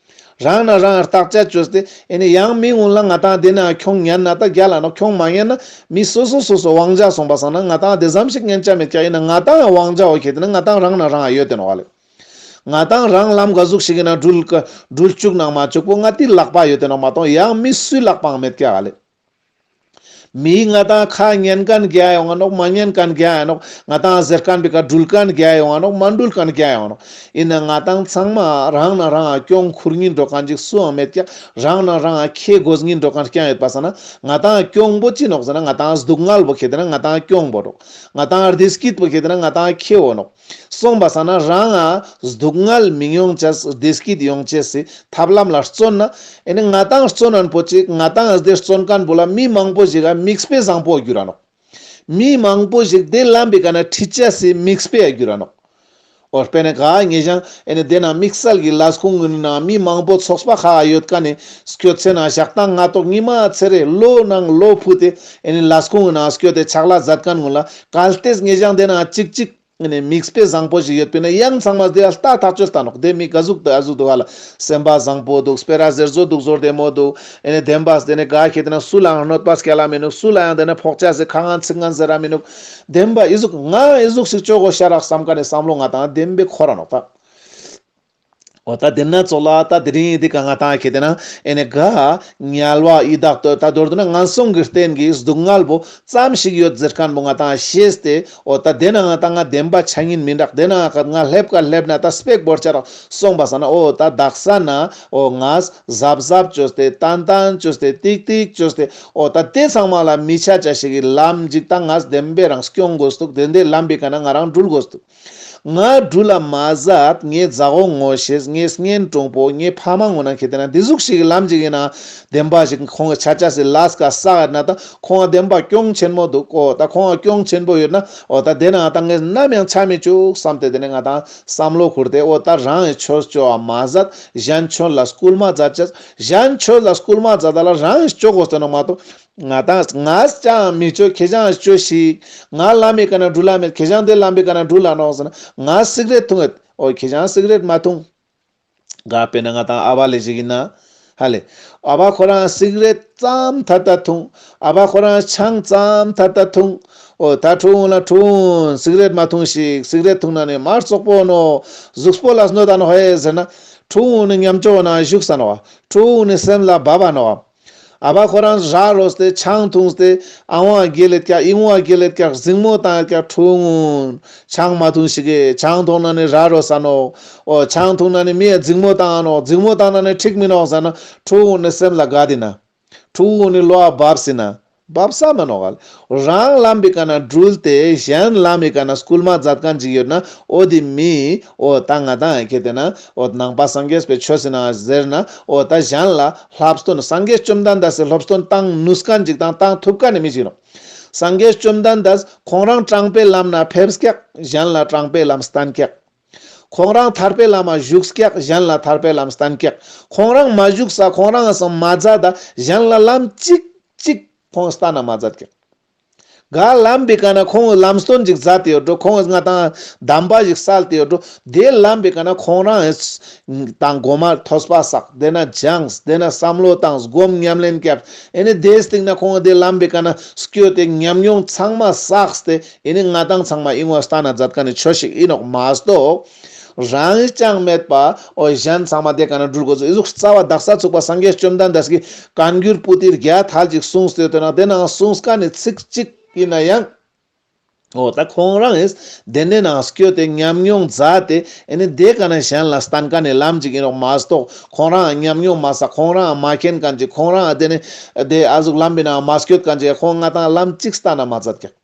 རང་ནང་རང་བརྟག་དཔྱད་བཅོས་ཏེ་ཨེ་ནི་ཡང་མི་གུན་ལ་ང་ཏང་དེ་ན་ཁྱོང་ཉན་ན་ད་རྒྱ་ལ་ནོག་ཁྱོང་མ་ཉན་ན་མི་སོ་སོ་སོ་སོ་དབང་ཆ་སོང་པ་སང་ན་ང་ཏང་དེ་ཙམ་ཞིག་ཉན་ཆ་མེད་ཀྱག། ཡིན་ན་ང་ཏང་ཡང་དབང་ཆ་འོ་ཁེ་ཏེ་ན་ང་ཏང་རང་ནང་རང་ཡོད་དེ་ནོག་ཨ་ལེ། ང་ཏང་རང་ལམ་ག་ཟུག་ཞིག་ཡིན་ན་འགྲུལ་འགྲུལ་བཅུག་ནང་མ་བཅུག་པོ་ང་ཏི་ལག་པ་ཡོད་དེ་ནོག་མ་གཏོགས་ཡང་མི་སུའི་ལག་པའང་མེད་ཀྱག་ཨ་ལེ། མིའི་ང་ཏང་ཁ་ཉན་མཁན་རྒྱ་ཡོང་ང་ནོག། མ་ཉན་མཁན་རྒྱ་ཡོང་ང་ནོག། ང་ཏང་ཟེར་མཁན་པའི་ཀ་འགྲུལ་མཁན་རྒྱ་ཡོང་ང་ནོག། མ་འགྲུལ་མཁན་རྒྱ་ཡོང་ང་ནོག། ཡིན་ན་ང་ཏང་ཚང་མ་རང་ན་རང་ང་གྱོང་ཁུར་སྙིང་འདོད་མཁན་ཅིག་སུའང་མེད་ཀྱག། རང་ན་རང་ང་ཁེ་དགོས་སྙིང་འདོད་མཁན་རྐྱང་ཡོད་པ་སང་ན་ང་ཏང་གྱོང་པོ་ཅི་ནོག་ཟེར་ན། ང་ཏང་སྡུག་བསྔལ་པོ་ཁེ་ཏེ་ན་ང་ཏང་གྱོང་པོ་ནོག། ང་ཏང་བདེ་སྐྱིད་པོ་ཁེ་ཏེ་ན་ང་ཏང་ཁེ་བོ་ནོག། སོང་པ་སང་ན་རང་ང་སྡུག་བསྔལ་མི་ཡོང་ཅེས་བདེ་སྐྱིད་ཡོང་ཅེས་སི་ཐབས་ལམ་ལ་བརྩོན་ན། ཨེ་ནི་ང་ཏང་བརྩོན་ན་པོ་ཅིག། ང་ཏང་ཨ་དེ་བརྩོན་མཁན་པོ་ལ་མི་མང་པོ་ཞིག་ག་མིག་དཔེ་བཟང་པོ་གྱུར་ར་ནོག། མི་མང་པོ་ཞིག་དེ་ལམ་པའི་ཀ་ན་ཁྲིད་ཅེས་སི་མིག་དཔེ་ཡ་གྱུར་ར་ནོག། འོ་དཔེར་ན་ག་ངེ་ཞང་ཨེ་ནི་དེ་ན་དམིགས་བསལ་གྱི་ལས་ཁུངས་ཀྱི་ནང་མི་མང་པོ་ཚོགས་པ་ཁག་ཡོད་མཁན་ནི་སྐྱོད་ཚེ་ན་ཞག་དང་སྔ་ཏོག་ཉི་མ་ཚེ་རེ་ལོ་ནང་ལོ་ཕུད་དེ་ཨེ་ནི་ལས་ཁུངས་ཀྱི་ནང་སྐྱོད་དེ་ཕྱག་ལས་མཛད་མཁན་ཀུན་ལ་གལ་ཏེ་ངེ་ཞང་དེ་ན་ཅིག་ཅིག་ཨེ་ནི་མིག་དཔེ་བཟང་པོ་ཞིག་ཡོད་པས་ན་ཡང་ཚང་མ་དེ་ལྟ་ཐག་ཆོད་ལྟ་ནོག། དེ་མི་ག་ཟུག་ཏུ་ཨ་ཟུག་འདུག་ཧ་ལ། སེམས་པ་བཟང་པོ་འདུག། སྤེ་ར་ཟེར་བཟོ་འདུག། བཟོ་བདེ་མོ་འདུག། ཨེ་ནི་བདེན་པ་དེ་ནི་ག་ཁེ་ཏེ་ན་སུ་ལའང་གནོད་པ་སྐྱེལ་ལ་མི་ནུག། སུ་ལའང་དེ་ནི་ཕོག་ཅེས་སི་ཁ་ངན་ཚིག་ངན་ཟེར་ར་མི་ནུག། བདེན་པ་ཨི་ཟུག་ང་ཨི་ཟུག་ཞིག་ཅོ་དགོས་ཤ་རག་བསམ་མཁན་ནི་བསམ་བློ་ང་ཏང་བདེན་པའི་འཁོར་ར་ནོག་ད། འོ་ད་དེ་ན་ཚོགས་ལ་ད་དེ་རིང་འདི་ཀ་ང་ཏང་ཁེ་ཏེ་ན་ཨེ་ནི་ག་དམྱལ་བ་ཡི་དྭགས་ཏོ་ད་མདོར་བསྡུ་ན་ངན་སོང་གི་རྟེན་གྱི་སྡུག་བསྔལ་པོ་ཙམ་ཞིག་ཡོད་ཟེར་མཁན་པོ་ང་ཏང་ཤེས་ཏེ། འོ་ད་དེ་ན་ང་ཏང་ང་བདེན་པ་ཆ་ཉིན་མི་འདྲག། དེ་ན་ང་ང་སླེབས་ཀ་སླེབས་ན་ད་སྤེག་བོར་ཆ་རག་སོང་པ་སང་ན། འོ་ད་དག་ས་ན་འོ་ངས་གཟབ་གཟབ་བཅོས་ཏེ་ཏན་ཏན་བཅོས་ཏེ་ཏིག་ཏིག་བཅོས་ཏེ། འོ་ད་དེ་ཚང་མ་ལ་མི་ཆ་ཅེས་ཞིག་གི་ལམ་ཅིག་ད་ངས་བདེན་པའི་རང་སྐྱོང་དགོས་འདུག། དེ་འདྲའི་ལམ་པའི་ཀ་ན་ང་རང་འགྲུལ་དགོས་འདུག། ང་འགྲུལ་ལ་མ་ཟད་ངའི་མཛའ་བོ་ངོ་ཤེས། ངའི་གཉེན་དྲུང་པོ། ངའི་ཕ་མ་ངོ་ན་ཁེ་ཏེ་ན་འདི་ཟུག་ཞིག་གི་ལམ་ཅིག་ཡིན་ན་བདེན་པ་ཞིག་ཁོང་གི་ཆ་ཅེས་སི་ལས་ཀ་བསགས་ན་ད་ཁོང་ང་བདེན་པ་གྱོང་ཆེན་མོ་འདུག། འོ་ད་ཁོང་ང་གྱོང་ཆེན་པོ་ཡོད་ན་འོ་ད་དེ་ན་ད་ངས་ནམ་ཡང་ཆ་མི་བཅུག་བསམ་སྟེ་དེ་ནས་ང་ཏང་བསམ་བློ་ཁུར་ཏེ། འོ་ད་རང་གི་ཆོས་ཅོ་བ་མ་ཟད་གཞན་ཆོས་ལ་སྐུལ་མ་མཛད་ཅེས། གཞན་ཆོས་ལ་སྐུལ་མ་མཛད་ད་ལ་རང་གི་ཅོ་དགོས་ཏེ་ནོག་མ་གཏོགས། ང་ཏང་ངས་ཅང་མི་ཅོ། ཁྱེ་ཞང་ཅོས་ཤིག། ང་ལམ་མི་ཀ་ན་འགྲུལ་ལ་མེད། ཁྱེ་ཞང་དེ་ལམ་མི་ཀ་ན་འགྲུལ་ལ་ནོག་ཟེར་ན། ང་སིག་རེཊ་འཐུང་ཡོད། འོ་ཁྱེ་ཞང་སིག་རེཊ་མ་འཐུང་། ག་དཔེར་ན་ང་ཏང་ཨ་བ་ལེ་ཞིག་ཡིན་ན་ཧ་ལེ། ཨ་བ་ཁོ་རང་སིག་རེཊ་ཙམ་ཐད་ད་འཐུང་། ཨ་བ་ཁོ་རང་ཆང་ཙམ་ཐད་ད་འཐུང་། འོ་ད་ཕྲུ་གུ་ལ་ཕྲུ་གུ་སིག་རེཊ་མ་འཐུང་ཤིག། སིག་རེཊ་འཐུང་ན་ནི་མ་རྩོག་པོ་ནོག། གཟུགས་པོ་ལ་གནོད་ད་ནོག་ཧེ་ཟེར་ན། ཕྲུ་གུ་ནི་ཉམ་ཆུང་ན་བཞུགས་ས་ནོག། ཕྲུ་གུ་ནི་སེམས་ལ་བབ་པ་ནོག། ཨ་བ་ཁོ་རང་ར་རོས་ཏེ་ཆང་འཐུངས་ཏེ་ཨ་ཝང་གེ་ལེད་ཀྱག། ཨི་ཝང་གེ་ལེད་ཀྱག། འཛིང་མོ་བཏང་ཀྱག། ཕྲུ་གུ་ཆང་མ་འཐུང་ཤིག་གེ། ཆང་འཐུང་ན་ནི་ར་རོས་ས་ནོག། འོ་ཆང་འཐུང་ན་ནི་མི་ཡ་འཛིང་མོ་བཏང་ནོག། འཛིང་མོ་བཏང་ན་ནི་འགྲིག་མི་ནོག་ཟེར་ན། ཕྲུ་གུ་ནི་སེམས་ལ་དགའ་དེ་ན། ཕྲུ་གུ་ནི་བློ་བ་བབས་སེ་ན། བབས་ས་མ་ནོག་ག་ལེ། རང་ལམ་པའི་ཀ་ན་འགྲུལ་ཏེ་གཞན་ལམ་པའི་ཀ་ན་སྐུལ་མ་མཛད་མཁན་ཅིག་ཡོད་ན། འོ་དེ་མི་འོ་ད་ང་ཏང་ཁེ་ཏེ་ན་འོ་ནང་པ་སངས་རྒྱས་པའི་ཆོས་ཟེར་ན་ཟེར་ན། འོ་ད་གཞན་ལ་སློབ་སྟོན་སངས་རྒྱས་བཅོམ་ལྡན་འདས་སི་སློབ་སྟོན་བཏང་ནུས་མཁན་ཅིག་དང་བཏང་ཐུབ་མཁན་ནི་མི་ཅིག་ནོག། སངས་རྒྱས་བཅོམ་ལྡན་འདས་ཁོང་རང་དྲང་པའི་ལམ་ན་ཕེབས་ཀྱག། གཞན་ལ་དྲང་པའི་ལམ་བསྟན་ཀྱག། ཁོང་རང་ཐར་པའི་ལམ་མ་བཞུགས་ཀྱག། གཞན་ལ་ཐར་པའི་ལམ་བསྟན་ཀྱག། ཁོང་རང་མ་བཞུགས་ས་ཁོང་རང་སང་མ་མཛད་ད་གཞན་ལ་ལམ་ཅིག་ཅིག་ཁོང་བསྟན་ན་མ་མཛད་ཀྱག། ག་ལམ་པའི་ཀ་ན་ཁོང་ལམ་སྟོན་ཅིག་མཛད་དེ་ཡོད་འགྲོ། ཁོང་ང་ཏང་གདམས་པ་ཞིག་སལ་ཏེ་ཡོད་འགྲོ། དེ་ལམ་པའི་ཀ་ན་ཁོང་རང་དང་གོ་མ་ཐོས་པ་བསགས། དེ་ན་སྦྱངས། དེ་ན་བསམ་བློ་བཏང་། སྒོམ་ཉམས་ལེན་བརྒྱབ། ཨེ་ནི་དེའི་སྟེང་ན་ཁོང་དེ་ལམ་པའི་ཀ་ན་སྐྱོད་དེ་ཉམས་མྱོང་ཚང་མ་བསགས་ཏེ་ཨེ་ནི་ང་ཏང་ཚང་མ་ཨིན་བ་བསྟན་ན་མཛད་མཁན་ནི་ཆོས་ཤིག་ཨིན་ནོག་མ་གཏོགས། རང་ཅང་མེད་པ་འོ་གཞན་ཚང་མ་དེ་ཀ་ན་འགྲུལ་དགོས་ཟེར། ཨི་ཟུག་རྩ་བ་དག་ས་ཚུགས་པ་སངས་རྒྱས་བཅོམ་ལྡན་འདས་ཀྱིས་བཀའ་འགྱུར་པོ་ཏི་བརྒྱ་ཐལ་ཅིག་གསུངས་ཏེ་ཡོད་དེ་ན་དེ་ནང་གསུངས་མཁན་ནི་ཚིག་གཅིག་ཨིན་ན་ཡང་། འོ་ད་ཁོང་རང་ཨེ་དེ་ནས་ནང་སྐྱོད་དེ་ཉམས་མྱོང་མཛད་དེ་ཨེ་ནི་དེ་ཀ་ན་གཞན་ལ་བསྟན་མཁན་ནི་ལམ་ཅིག་ཨིན་ནོག་མ་གཏོགས། ཁོང་རང་ཉམས་མྱོང་མ་བསགས། ཁོང་རང་མ་མཁྱེན་མཁན་ཅིག། ཁོང་རང་དེ་ནས་དེ་ཨ་ཟུག་ལམ་པའི་ནང་མ་སྐྱོད་མཁན་ཅིག། ཁོང་ང་ཏང་ལམ་ཅིག་བསྟན་ན་མ་མཛད་ཀྱག།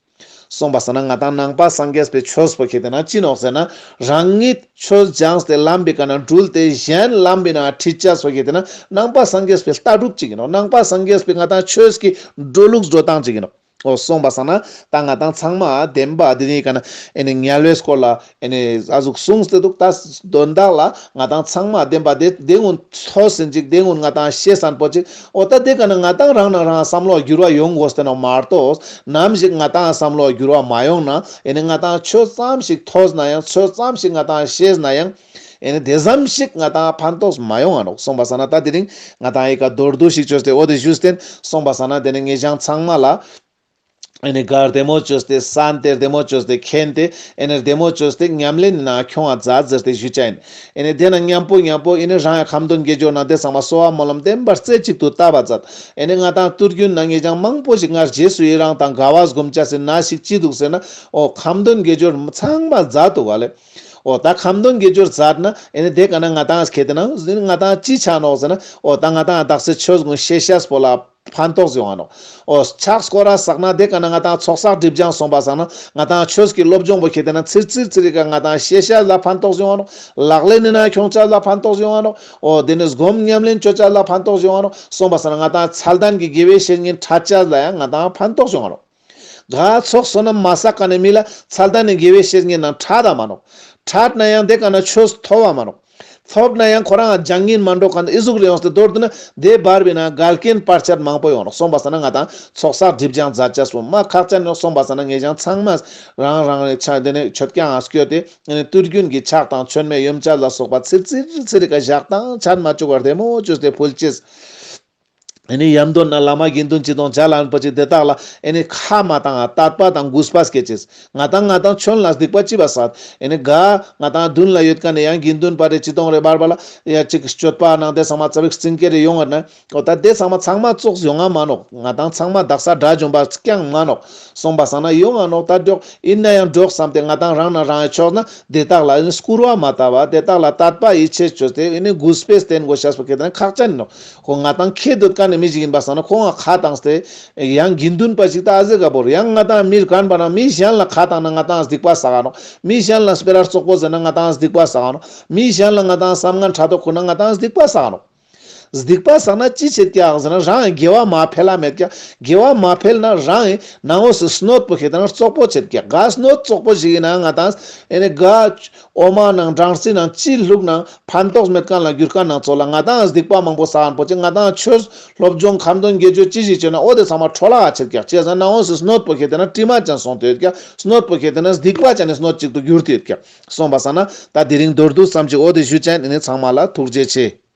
སོང་པ་སང་ན་ང་ཏང་ནང་པ་སངས་རྒྱས་པའི་ཆོས་པོ་ཁེ་ཏེ་ན་ཅི་ནོག་ཟེར་ན། རང་ཉིད་ཆོས་སྦྱངས་ཏེ་ལམ་པའི་ཀ་ན་འགྲུལ་ཏེ་གཞན་ལམ་པའི་ནང་ཁྲིད་ཅེས་པོ་ཁེ་ཏེ་ན་ནང་པ་སངས་རྒྱས་པའི་ལྟ་གྲུབ་ཅིག་ཨིན་ནོག། ནང་པ་སངས་རྒྱས་པའི་ང་ཏང་ཆོས་ཀྱི་འགྲོ་ལུགས་འགྲོ་སྟངས་ཅིག་ཨིན་ནོག། འོ་སོང་པ་སང་ན་ད་ང་ཏང་ཚང་མ་བདེན་པ་དེ་ནི་ཀ་ན་ཨེ་ནི་དམྱལ་བའི་སྐོར་ལ་ཨེ་ནི་ཨ་ཟུག་གསུངས་ཏེ་འདུག། ད་དོན་དག་ལ་ང་ཏང་ཚང་མ་བདེན་པ་དེ་དེ་ཀུན་ཐོས་ཟིན་ཅིག། དེ་ཀུན་ང་ཏང་ཤེས་ཟིན་པོ་ཅིག། འོ་ད་དེ་ཀ་ན་ང་ཏང་རང་ནང་རང་བསམ་བློ་འགྱུར་བ་ཡོང་དགོས་ཏེ་ནོག་མ་གཏོགས། ནམ་ཞིག་ང་ཏང་བསམ་བློ་འགྱུར་བ་མ་ཡོང་ན་ཨེ་ནི་ང་ཏང་ཆོས་ཙམ་ཞིག་ཐོས་ན་ཡང་ཆོས་ཙམ་ཞིག་ང་ཏང་ཤེས་ན་ཡང་ཨེ་ནི་དེ་ཙམ་ཞིག་ང་ཏང་ཕན་ཐོགས་མ་ཡོང་ང་ནོག། སོང་པ་སང་ན་ད་དེ་རིང་ང་ཏང་ཨི་ཀ་མདོར་བསྡུས་ཤིག་བཅོས་ཏེ་འོ་དེ་ཞུས་ཏེ་སོང་པ་སང་ན་དེ་ནི་ངེད་ཅག་ཚང་མ་ལ། ཨེ་ནི་ག་རྡེ་མོ་བཅོས་ཏེ་སན་ཏེ་རྡེ་མོ་བཅོས་ཏེ་མཁྱེན་ཏེ་ཨེ་ནི་རྡེ་མོ་བཅོས་ཏེ་ཉམས་ལེན་ནི་ནང་ཁྱོང་ང་མཛད་ཟེར་ཏེ་ཞུ་ཅེས་ཨིན། ཨེ་ནི་དེ་ན་མཉམ་པོ་མཉམ་པོ་ཨེ་ནི་རང་ཡང་ཁ་འདོན་དགེ་སྦྱོར་ནང་དེ་ཚང་མ་གསོལ་བ་སྨོན་ལམ་བདེན་པར་རྩེ་གཅིག་ཏུ་བཏབ་པ་མཛད། ཨེ་ནི་ང་ཏང་དུས་རྒྱུན་ན་ངེད་ཅག་མང་པོ་ཞིག་སྔར་རྗེས་སུ་ཡི་རང་དང་དགའ་བ་སྒོམ་ཅེས་སི་ན་ཞིག་ཅི་འདུག་ཟེར་ན། འོ་ཁ་འདོན་དགེ་སྦྱོར་ཚང་མ་མཛད་འདུག་ག་ལེ། འོ་ད་ཁ་འདོན་དགེ་སྦྱོར་མཛད་ན་ཨེ་ནི་དེ་ཀ་ན་ང་ཏང་ཁེ་ཏེ་ན་ང་ཏང་ཅི་ཆ་ནོག་ཟེར་ན། འོ་ད་ང་ཏང་དག་ས་ཆོས་ཀུན་ཤེས་ཤེས་པོ་ལ་ཕན་ཐོགས་ཡོང་ང་ནོག། འོ་ཕྱག་སྐོར་ར་བསགས་ན་དེ་ཀ་ན་ང་ཏང་ཚོགས་བསགས་སྒྲིབ་སྦྱང་སོང་པ་སང་ན་ང་ཏང་ཆོས་ཀྱི་སློབ་སྦྱོང་པོ་ཁེ་ཏེ་ན་ཚིར་ཚིར་ཚིར་རི་ཀ་ང་ཏང་ཤེས་ཤེས་ལ་ཕན་ཐོགས་ཡོང་ང་ནོག། ལག་ལེན་ནི་ནང་ཁྱོང་ཅེས་ལ་ཕན་ཐོགས་ཡོང་ང་ནོག། འོ་དེ་ནི་སྒོམ་ཉམས་ལེན་བཅོ་ཅེས་ལ་ཕན་ཐོགས་ཡོང་ང་ནོག། སོང་པ་སང་ན་ང་ཏང་ཚད་ལྡན་གྱི་དགེ་བའི་བཤེས་གཉེན་ཕྲད་ཅེས་ལ་ཡང་ང་ཏང་ཕན་ཐོགས་ཡོང་ང་ནོག། ག་ཚོགས་བསོད་ནམས་མ་བསགས་མཁན་ནི་མི་ལ་ཚད་ལྡན་ནི་དགེ་བའི་བཤེས་གཉེན་ནང་ཕྲད་ད་མ་ནོག། ཕྲད་ན་ཡང་དེ་ཀ་ན་ཆོས་ཐོབ་བ་མ་ནོག། ཐོབ་ན་ཡང་ཁོ་རང་སྦྱང་ཉན་མ་འགྲོ་མཁན་ཨི་ཟུག་རེ་ཡོངས་ཏེ་མདོར་བསྡུ་ན་དེ་བར་བའི་ནང་འགལ་རྐྱེན་བར་ཆད་མང་པོ་ཡོང་ནོག། སོང་པ་སང་ན་ང་ཏང་ཚོགས་བསགས་སྒྲིབ་སྦྱང་མཛད་ཅེས་པོ་མ་ཁག་ཅན་ནོག། སོང་པ་སང་ན་ངེད་ཅག་ཚང་མ་རང་རང་རེ་ཆ་དེ་ནི་མཆོད་ཀྱང་ང་སྐྱོད་དེ་ཨེ་ནི་དུས་རྒྱུན་གྱི་ཕྱག་དང་མཆོད་མེ་ཡོན་ཆབ་ལ་སོགས་པ་ཚིར་ཚིར་ཚིར་རི་ཀ་བཞག་དང་ཆད་མ་བཅུག་པར་རྡེ་མོ་བཅོས་ཏེ་ཕུལ་ཅེས། ཨེ་ནི་ཡམ་དོན་ན་བླ་མ་དགེ་འདུན་ཅི་དང་མཇལ་ལན་པོ་ཅི་དེ་དག་ལ་ཨེ་ནི་ཁ་མ་བཏང་ང་དད་པ་དང་གུས་པ་སྐྱེ་ཅེས། ང་ཏང་ང་ཏང་ཆོན་ལ་སྡིག་པ་ཅི་བ་བསགས། ཨེ་ནི་ག་ང་ཏང་མདུན་ལ་ཡོད་མཁན་ནི་ཡང་དགེ་འདུན་པ་རེ་ཅི་དང་རེ་བར་བ་ལ་ཡ་ཅིག་སྤྱོད་པ་ནང་དེ་ཚང་མ་ཙ་བིག་རྩིང་ཀེ་རེ་ཡོང་ངར་ན། འོ་ད་དེ་ཚང་མ་ཚང་མ་ཙོགས་ཡོང་ང་མ་ནོག། ང་ཏང་ཚང་མ་དག་ས་དགྲ་བཅོམ་པ་རྐྱང་མ་ནོག། སོང་པ་སང་ན་ཡོང་ང་ནོག། ད་འགྲོགས་ཨིན་ན་ཡང་འགྲོགས་བསམ་སྟེ་ང་ཏང་རང་ན་རང་ཡང་ཆོག་ན་དེ་དག་ལ་ཨེ་ནི་སྐུར་བ་མ་བཏབ་པ་དེ་དག་ལ་དད་པ་ཡིད་ཆེས་བཅོས་ཏེ་ཨེ་ནི་གུས་པས་བསྟེན་དགོས་ཤེས་པོ་ཁེ་ཏེ་ན་ཁག་ཅན་ནོག། ཁོ་ང་ཏང་ཁེ་འདོད་མཁན་ནི་མི་ཞིག་ཡིན་པ་སང་ན་ཁོང་ང་ཁ་བཏང་སྟེ་ཡང་དགེ་འདུན་པ་ཞིག་ད་ཨ་ཟེ་ག་བོར་ཡང་ང་ཏང་མི་རྒན་པ་ན་མི་གཞན་ལ་ཁ་བཏང་ན་ང་ཏང་སྡིག་པ་བསགས་ནོག། མི་གཞན་ལ་སྤེ་ར་རྩོག་པོ་ཟེར་ན་ང་ཏང་སྡིག་པ་བསགས་ནོག། མི་གཞན་ལ་ང་ཏང་བསམ་ངན་ཕྲག་དོག་ཁུར་ན་ང་ཏང་སྡིག་པ་བསགས་ནོག། སྡིག་པ་བསགས་ན་ཅི་བྱེད་ཀྱག་ཟེར་ན་རང་ཡང་དགེ་བ་མ་འཕེལ་ལ་མེད་ཀྱག། དགེ་བ་མ་འཕེལ་ན་རང་ཡང་ནང་འོ་སི་སྣོད་པོ་ཁེ་ཏེ་ན་རྩོག་པོ་བྱེད་ཀྱག། ག་སྣོད་རྩོག་པོ་ཞིག་ཡིན་ན་ང་ཏང་ཨེ་ནི་ག་འོ་མ་ནང་སྦྲང་རྩི་ནང་ཅི་བླུགས་ནང་ཕན་ཐོགས་མེད་མཁན་ལ་འགྱུར་མཁན་ནང་ཚོ་ལ་ང་ཏང་སྡིག་པ་མང་པོ་བསགས་མཁན་པོ་ཅི་ང་ཏང་ཆོས་སློབ་སྦྱོང་ཁ་འདོན་དགེ་སྦྱོར་ཅི་ཞིག་བྱས་ན་འོ་དེ་ཚང་མ་འཕྲོ་བརླག་བྱེད་ཀྱག། ཅི་ཟེར་ན་ནང་འོ་སི་སྣོད་པོ་ཁེ་ཏེ་ན་དྲི་མ་ཅན་སོང་སྟེ་ཡོད་ཀྱག། སྣོད་པོ་ཁེ་ཏེ་ན་སྡིག་པ་ཅན་ནི་སྣོད་ཅིག་ཏུ་གྱུར་ཏེ་ཡོད་ཀྱག། སོང་པ་སང་ན་ད་དེ་རིང་མདོར་བསྡུས་ཙམ་ཅིག་འོ་དེ་ཞུ་ཅན་ཨེ་ནི་ཚང་མ་ལ་ཐུགས་རྗེ་ཆེ།